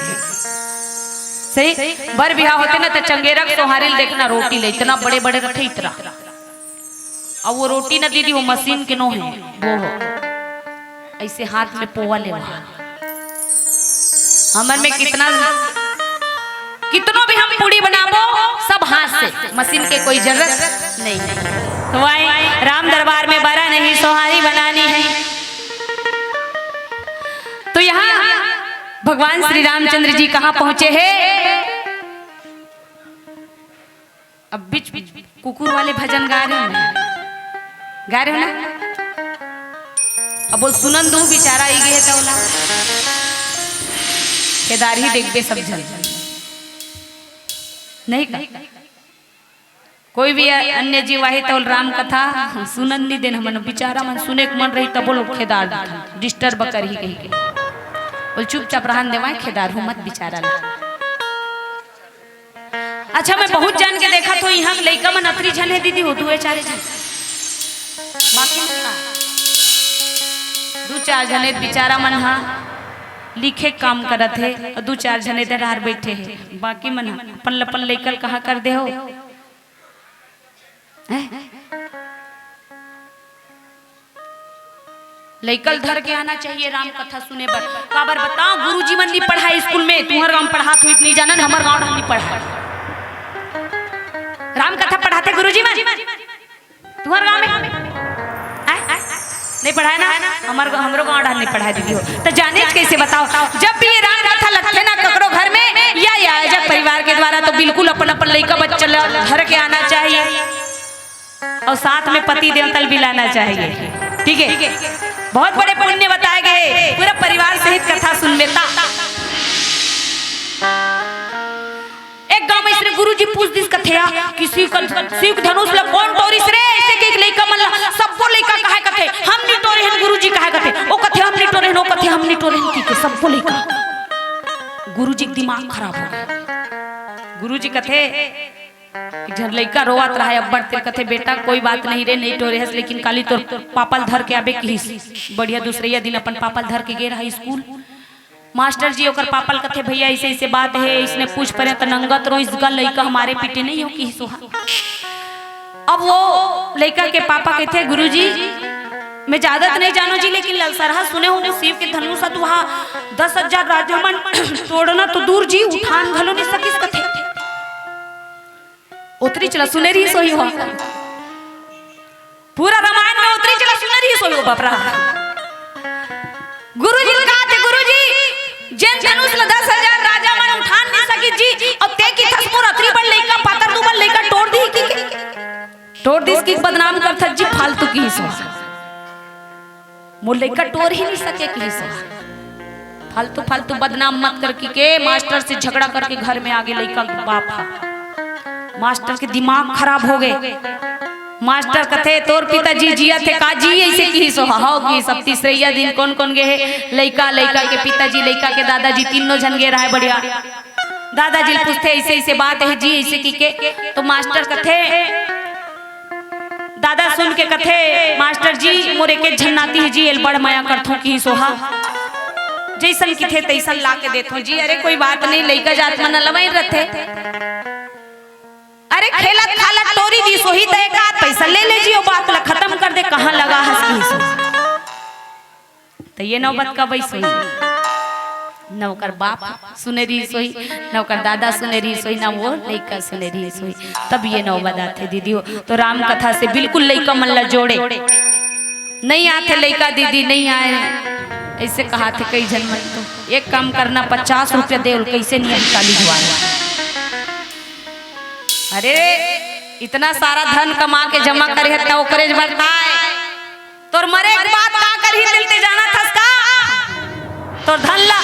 सही, बर बिहाव होतिस ना त चंगेरा के सोहारी ल देखना, रोटी ले इतना बड़े बड़े रथे इतना। अउ वो रोटी ना दीदी, वो मशीन के नो हे, वो हो अइसे हाथ में पोवा ले वहाँ। हमर में कितना, कितनो भी हम पूड़ी बनाबो, सब हाथ से, मशीन के कोई जरूरत नहीं है। तो आए, राम दरबार में बरा नहीं, सोहारी बनानी है। तो यहाँ भगवान श्री रामचंद्र जी कहाँ पहुंचे हैं? अब बीच कुकुर वाले भजन गा रहे हो ना, गा रहे हो ना? अब वो सुनन दू बिचारा आई गए तो ओला खेदार ही देखबे सब झन, नहीं का? कोई भी अन्य जीव आही तो राम कथा सुनन नहीं देन, हमन बिचारा मन सुने के मन रही तब लोग खेदार डिस्टर्ब करही कहिके बोल चुपचाप रहन देवाए, खेदार हो मत बिचारा ला। अच्छा, मैं बहुत जान के देखा तो यहाँ लइका मन अतरी झन हे दीदी, हो दुए चारे झन, बाकी मन का दू चार झन हे बिचारा मन हा लिखे के काम करत हे, अउ दू चार झन हे डहार बैठे हे, बाकी मन हा अपन ल अपन लइका ल कहाँ कर दे हो। हैं? लइका ल धर के आना चाहिए राम कथा सुने बर। काबर बताओ, गुरुजी मन नहीं पढ़ाए स्कूल में, तुम्हर गांव पढ़ात हुई नहीं जानन, हमर गांव नहीं पढ़ाए। राम कथा पढ़ाते गुरुजी मन तुम्हर गांव में? आय? नहीं पढ़ाए ना, हमर हमरो गांव डहर नहीं पढ़ाए दीदी हो। तो जाने कैसे बताओ, जब भी ये राम कथा लगथे ना ककरो घर में या, या आयोजक परिवार के द्वारा, तो बिल्कुल अपन अपन लइका बच्चा ल धर के आना चाहिए। अउ साथ में पति देवता ल भी लाना चाहिए। ठीक है, बहुत बड़े पुण्य बताए गए, पूरा परिवार सहित कथा सुनबे ता। एक गांव में इसने गुरुजी पूछ दिस कथे या, किसी का शिव धनुष ला कौन टोरिस रे? ऐसे के लइका मन ला, सब्बो लइका कहे कथे हम नी टोरे हन गुरुजी, कहे कथे ओ कथे हम नी टोरे हन, ओ कथे हम नी टोरे हन, की के सब्बो लइका। गुरुजी के दिमाग खराब हो गए। गुरुजी कथे एक झन लइका रोवत रहा अब्बड़ तेर, कथे बेटा कोई बात नहीं रे, नहीं टोरे हस, लेकिन काली तोर पापा ल धर के आबे किहिस, बढ़िया दूसरैया दिन अपन पापा ल धर के गे रहा स्कूल। मास्टर जी ओकर पापा ल कथे भैया ऐसे ऐसे बात हे, इसने पूछ परे त नंगत रोइस गा लइका, हमारे पीटे नहीं हो किहिस ओहा। अब वो लइका के पापा कथे गुरुजी मैं ज्यादा तो नहीं जानो जी, लेकिन ललसरहा सुने हो वो शिव के धनुष ह तो वहाँ दस हजार राजा मन तोड़ना तो दूर जी, उठान घलो नहीं सकिस कथे। ओतरी चला सुने रहिस होही हो। पूरा रामायण में ओतरी चला सुने रहिस होही हो बाप रे। गुरुजी ल कथे गुरुजी, जेन धनुष ल दस हजार राजा मन उठान नहीं सकिस जी, अउ ते किथस मोर अतरी बड़ लइका, पातर दुबर लइका टोर दिही कि के? टोर दिस कि बदनाम करथस जी, फालतू किहिस। मोर लइका टोर ही नहीं सके किहिस। फालतू फालतू बदनाम मत कर कि के, मास्टर से झगड़ा करके घर में आगे लइका के बाप हा। मास्टर के दिमाग खराब हो गए। मास्टर कथे तोर पिताजी जियत हे का जी, ऐसे किहिस। हव किहिस। अब तीसरैया दिन कौन कौन गे हे? लइका, लइका के पिताजी, लइका के दादाजी, तीनों झन गे रहा बढ़िया। दादाजी ल पूछथे ऐसे ऐसे बात हे जी, ऐसे कि के। तो मास्टर कथे दादा सुन के कथे मास्टर जी मोर एक झन नाती हे जी, एल बड़ मया करथों किहिस ओहा। जइसन किथे तइसन ला के देथों जी। अरे कोई बात नहीं, लइका जात मन अलवाइन रथे। अरे खेलत खालत टोरी दिस होही त एक आध पइसा ले ले जी, ओ बात ला खतम कर दे, कहाँ लगा हस किहिस। त ये नौबत कब अइस होही? न ओकर बाप सुने रिहिस होही, न ओकर दादा सुने रिहिस होही, न वो लइका सुने रिहिस होही। तब ये नौबत आथे दीदी हो। तो राम कथा से बिल्कुल लइका मन ला जोड़े। नहीं आथे लइका दीदी, नहीं आए, अइसे कहाथे कई झन मन तो। एक काम करना, पचास रुपया दे, ओला कइसे नियम काली जुआर। अरे, इतना सारा धन कमा के जमा करे हस त ओकरे बर ताय। तोर मरे के बाद का करही तेला ते जानत हस का? तोर धन ला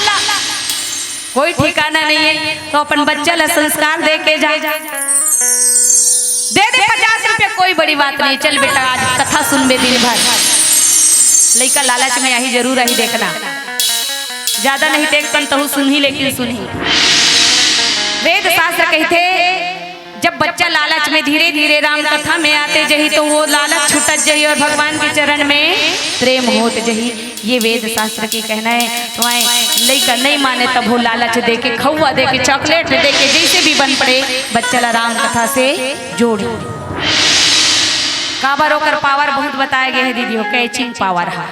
कोई ठिकाना नहीं है, तो अपन बच्चा ला संस्कार दे के जा। दे दे पचास रुपया, कोई बड़ी बात नहीं। चल बेटा, आज कथा सुनबे दिन भर। लइका लालच में आही, जरूर आही, देखना। ज्यादा नहीं देख कन तहू सुनही, लेकिन सुनही। वेद शास्त्र कहिथे, जब बच्चा लालच में धीरे-धीरे राम कथा में आते जही, तो वो लालच छूटत जही और भगवान के चरण में प्रेम होत जही। ये वेद शास्त्र के कहना है। तो आए लइका नहीं माने, तब वो लालच देके, खउआ देके, chocolate देके, जइसे भी बन पड़े, बच्चा ला राम कथा से जोड़ी। काबर ओकर power बहुत बताए गए हे दीदी हो, catching power हा।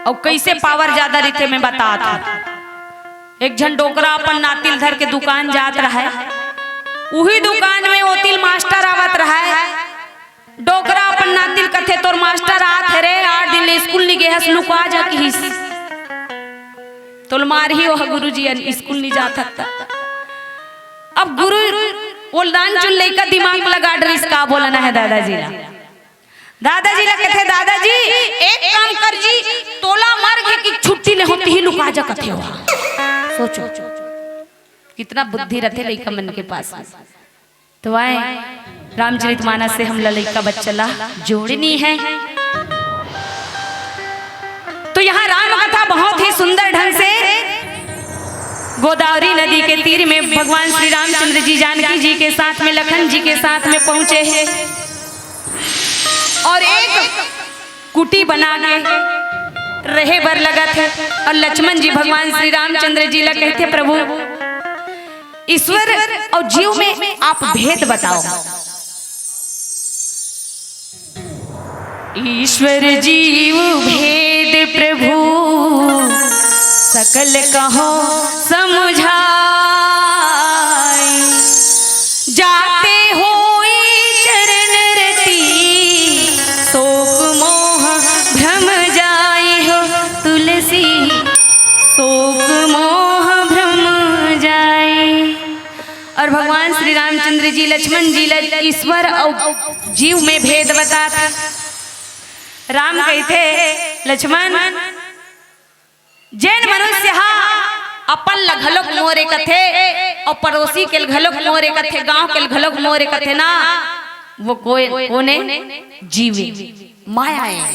अउ कइसे power ज्यादा रहिथे, मैं बतात हूँ। एक झन डोकरा अपन नातिल धर के दुकान जात रहय, उही दुकान में ओतिल मास्टर आवत रहय। डोकरा अपन नातिल कथे, "तोर मास्टर आत हे रे, आठ दिन ले स्कूल नी गे हस, लुका जा," किहिस। तोल मारही ओह गुरुजी, अन स्कूल नी जात हस त। अब गुरु ओल दान चुन लइका दिमाग लगा डरिस, का बोलना है दादाजी ला। दादाजी ला कथे, "दादाजी, एक काम कर जी, तोला मर गे कि छुट्टी ले होती ही लुका जा," कथे हो। सोचो, कितना बुद्धि रथे लइका मन के पास। तो आए, रामचरित मानस से हमला लइका बच्चा ला जोड़नी है। तो यहाँ राम कथा बहुत ही सुंदर ढंग से गोदावरी नदी के तीर में भगवान श्री रामचंद्र जी जानकी जी के साथ में, लखन जी के साथ में पहुंचे हैं। और एक कुटी बना के रहे बर लगत हे। और लक्ष्मण जी भगवान श्री रामचंद्र जी ला कहिथे, "प्रभु, ईश्वर और जीव में आप भेद बताओ।" ईश्वर जीव भेद प्रभु सकल कहो समझाई, जाते होई चरण रति शोक मोह भ्रम जाई हो तुलसी, शोक मोह भ्रम जाई। और भगवान श्री रामचंद्र जी लक्ष्मण जी ल ईश्वर और जीव में भेद बतात। राम कहिथे, लक्ष्मण, जेन मनुष्य हा अपन ल घलोक मोरे कथे और पड़ोसी के ल घलोक मोरे कथे, गांव के ल घलोक मोरे कथे ना, वो कोई कोने जीवे, माया है।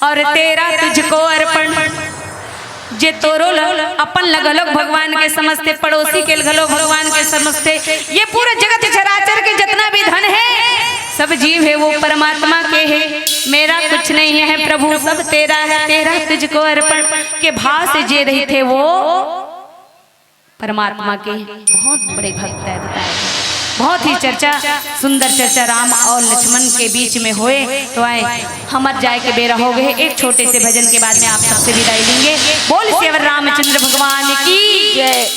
और तेरा तुझको अर्पण, जे तोरो ल अपन ल घलोक भगवान के समझथे, पड़ोसी के ल घलोक भगवान के समझथे, ये पूरा जगत चराचर के जितना भी धन है, सब जीव है वो परमात्मा के है, मेरा कुछ नहीं है प्रभु, सब तेरा है, तेरा तुझको अर्पण के भाव से जे रहिथे वो परमात्मा के बहुत बड़े भक्त है, बताए। बहुत ही चर्चा, सुंदर चर्चा राम और लक्ष्मण के बीच में होए। तो आए, हमर जाए के बेरा हो गए, एक छोटे से भजन के बाद में आप सबसे विदाई लेंगे। बोल सियावर रामचंद्र भगवान की जय।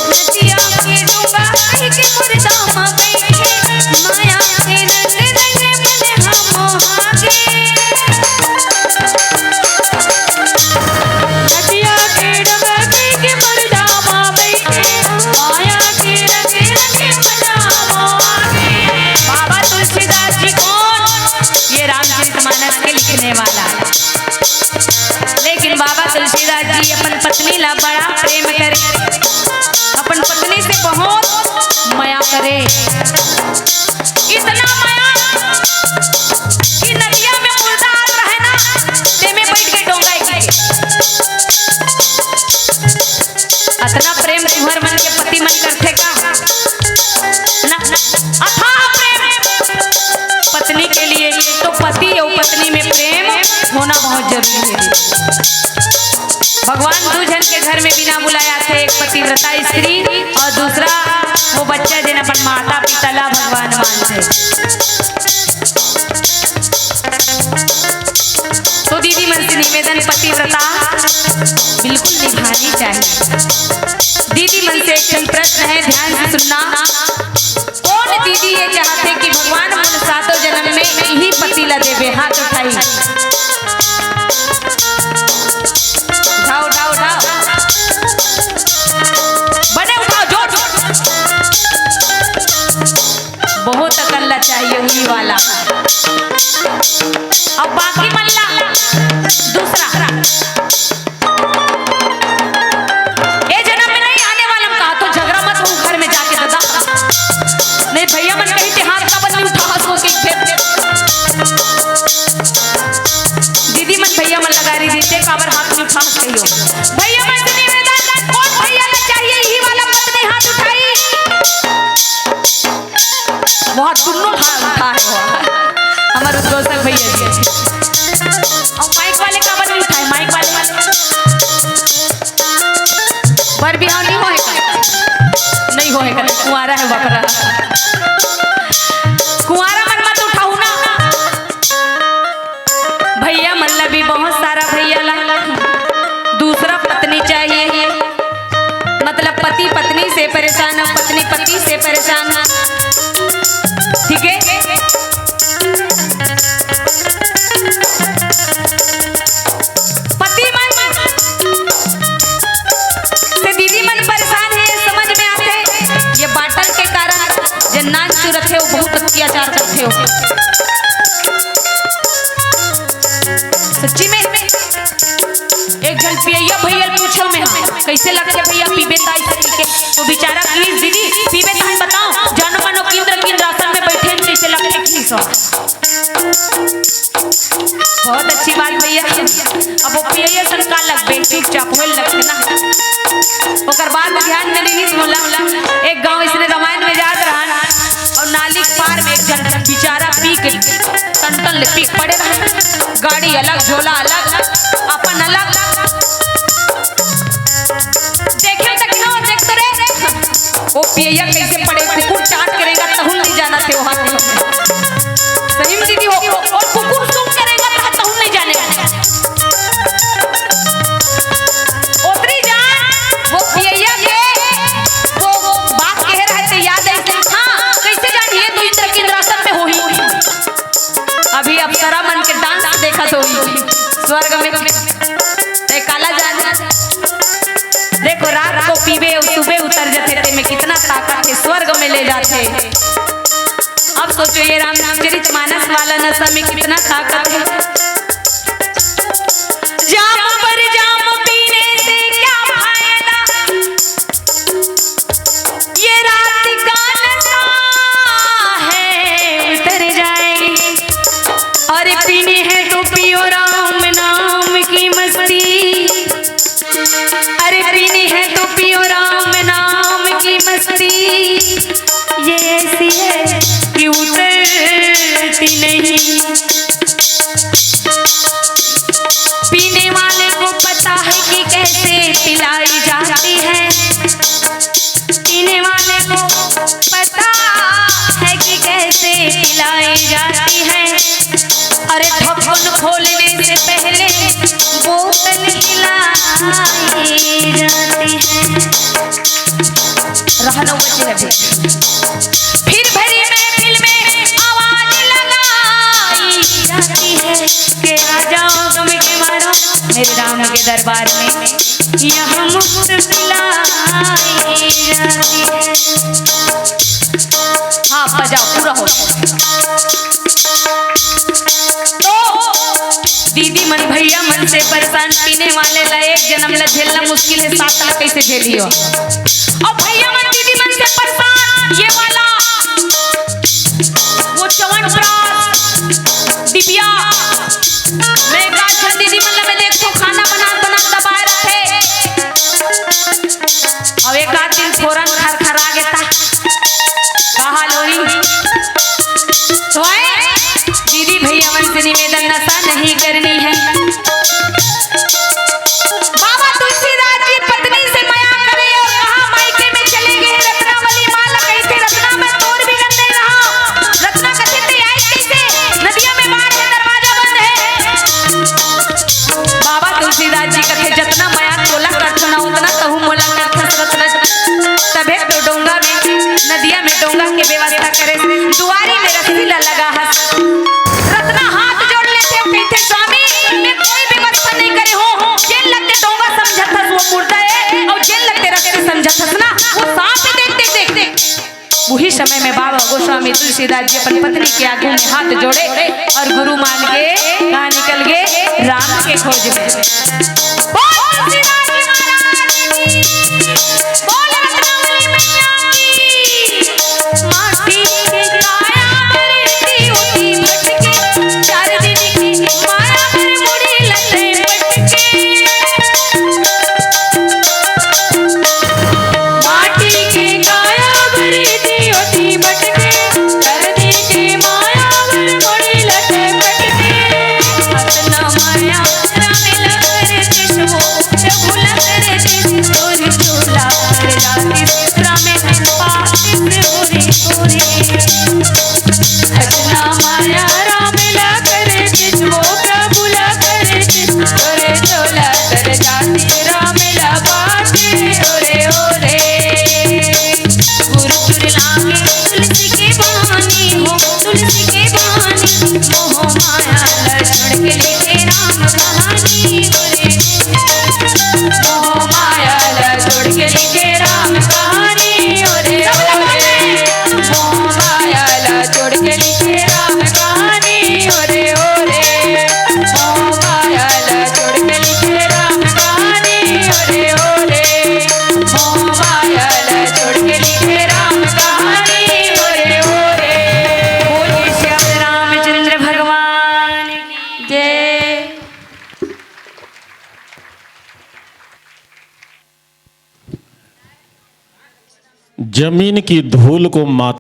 नदिया के डोंगा कहि के मुर्दा मा बइठे, माया के रंग रंग मन हा मोहा गे। नदिया के डोंगा कहि के मुर्दा मा बइठे, माया के रंग रंग मन हा मोहा गे। बाबा तुलसीदास जी कौन? ये रामचरित मानस के लिखने वाला। लेकिन बाबा तुलसीदास जी अपन पत्नी ला बड़ा प्रेम करे, अपन पत्नी से बहुत मया करे, इतना मया कि नदिया में मुर्दा आत रहे ना, तेमे बैठ के डोंगा ही। अतना प्रेम तुहर मन के पति मन करथे का? ना, अथाह प्रेम पत्नी के लिए। तो पति और पत्नी में प्रेम होना बहुत जरूरी है। भगवान दू झन के घर में बिना बुलाए आथे, एक पतिव्रता स्त्री और दूसरा वो बच्चा जेन अपन माता पिता ला भगवान मानथे। तो दीदी मन से निवेदन, पतिव्रता बिल्कुल निभानी चाहिए। दीदी मन से एक ठन प्रश्न है, ध्यान से सुनना। कौन दीदी ये चाहथे कि भगवान मोला सातों जन्म में इही पति ला देवे? हाथ उठाई। उठाओ, उठाओ, उठाओ। बने उठाओ, जोर, जोर। बहुत अकल्ला चाहिए उही वाला। अब बाकी मन ला दूसरा। ए जन्म में नहीं, आने वाला में कहा तो झगड़ा मत हो घर में जाके दादा। नहीं भैया मन कही ते हाथ काबर नहीं उठावत हो के फेर, फेर। दीदी मन भैया मन लगा रही दीदी काबर हाथ नहीं उठावत कहियो। भैया मन से निवेदन, कौन भैया ला चाहिए यही वाला पत्नी हाथ उठाई। बहुत दुनों हाथ उठा है वो। हमारे उद्घोषक भैया जी। और माइक वाले काबर नहीं उठाए, माइक वाले। बर बिहाव नहीं होए का? नहीं होए का, कुंवारा है बकरा। कुंवारा मन मत उठाऊ ना। भैया मन ला भी बहुत सारा भैया ला दूसरा पत्नी चाहिए, मतलब पति पत्नी से परेशान है, पत्नी पति से परेशान है। ठीक है, पति मन से दीदी मन परेशान है, समझ में आथे। ये बाटल के कारण जे नान चुरत है, वो बहुत अत्याचार करथे हो। सच्ची में एक झन पियैया भैया ल पूछो मैं, हाँ, कैसे लगथे भैया पीबे ताई सही के? तो बेचारा कहिस, दीदी पीबे ताई बताओ, जानो मानो इंद्र के इंद्रासन में बैठे हैं, कैसे लगथे कहिस। बहुत अच्छी बात भैया। अब वो पियैया सन का लगबे, चुपचाप होए लगथे ना। ओकर बाद ध्यान में नहीं मोला, एक गांव इसने रामायण में जात रहन और नाली के पार में एक झन बेचारा पी के टन टन ले पी के पड़े रहे। गाड़ी अलग, झोला अलग, अपन अलग। देखे त किनो देख तो रे, वो पियैया कैसे पड़े, कुकुर चाट करेगा तहुन नहीं जाना थे वहां। सही में दीदी हो, और कुकुर सूंघ करेगा तह तहुन नहीं जाने। ओतरी जान वो पियैया के वो बात कहे रहे थे, याद है? हाँ, कैसे जानिए तू इंद्र के इंद्रासन में होही। अभी अप्सरा मन के डांस देखत होही स्वर्ग में। ते काला जान, देखो रात को पीबे और सुबह उतर जाते, ते में कितना ताकत है, स्वर्ग में ले जाते। अब सोचो ये रामचरित मानस वाला नशा में कितना ताकत है। जाम पर जाम पीने से क्या फायदा, ये रात का नशा है उतर जाए। अरे पीनी है तो पियो राम नाम की मस्ती, अरे पीनी है तो पियो राम नाम की मस्ती, ये ऐसी है कि उतरती नहीं। पीने वाले को पता है कि कैसे पिलाई जाती है, पीने वाले को पता से पिलाई जाती है। अरे ढक्कन खोलने से पहले बोतल हिलाई जाती है। रहना बचे अभी। फिर भरी महफिल में आवाज लगाई जाती है कि आ जाओ गम के मारो मेरे राम के दरबार में। यह मुफ्त पिलाई जाती है। हाँ, बजाओ, पूरा हो। तो दीदी मन, भैया मन से परेशान, पीने वाले ला एक जन्म ला झेलना मुश्किल है, सात ला कैसे झेलियो? और भैया मन, दीदी मन से परेशान, ये वाला, वो च्यवनप्राश, डिबिया, मैं एक आध झन दीदी मन ला मैं देखथों, खाना बनात बनात दबाए रथे। अब एक आध दिन फोरन खरखरा गे ता का हाल होही? तो आए दीदी भैया मन से निवेदन, नशा नहीं करनी है। बाबा तुलसीदास जी पत्नी से मया करे और कहा, मायके में चले गए रत्नावली माँ ला कहिथे, रत्ना मैं तोर बिगन नहीं रहा। रत्ना कथे ते आई कैसे? नदिया में बाढ़ है, दरवाजा बंद है। बाबा तुलसीदास जी कथे, जतना मया तोला करथो ना, उतना तहू मोला करथस रत्ना। तभे तो डोंगा में, नदिया में डोंगा के व्यवस्था करे। दुआरी में रस्सी ला लगा हस। रत्ना हाथ जोड़ लेथे, कहिथे, स्वामी, मैं कोई व्यवस्था नहीं करे हूँ। जेन लगते डोंगा समझत हस, वो मुर्दा है, और जेन लगते रस्सी समझत हस ना, वो सांप है। देख, देख, देख, देख। उही समय में बाबा गोस्वामी तुलसीदास जी अपन पत्नी के आगू में हाथ जोड़े और गुरु मान के कहाँ निकल गए? राम के खोज में। बोल तुलसीदास जी महाराज की, बोल रत्नावली मैया की। माटी के काया करती होती भटके, चार दिन की माया पर मुड़ी लटे पटके। माटी के काया भरी दियोटी बटके, धरती के माया भर मोड़ी लटे पटके। अतना माया राम लगर किसको, प्रभु लगर किस तोरी चोला पर जाती, राम पास गोरी गोरी। अतना माया राम ला करे किस, वो प्रभु ला करे किस, तोरे चोला तर जाती राम ला पाती। ओरे ओरे। गुरु चुर लागे तुलसी के बानी हो, तुलसी के बानी। मोह माया ला छोड़ के लिखे राम कहानी। ओरे मोह माया ला छोड़ के लिखे राम कहानी। ओरे ओरे। मोह माया ला छोड़ के लिखे राम कहानी। ओरे ओरे। मोह माया ला छोड़ के लिखे राम कहानी। ओरे ओरे। मोह माया ला छोड़ के लिखे राम कहानी। ओरे ओरे। बोलिए श्री रामचंद्र भगवान की जय। जमीन की धूल को माथा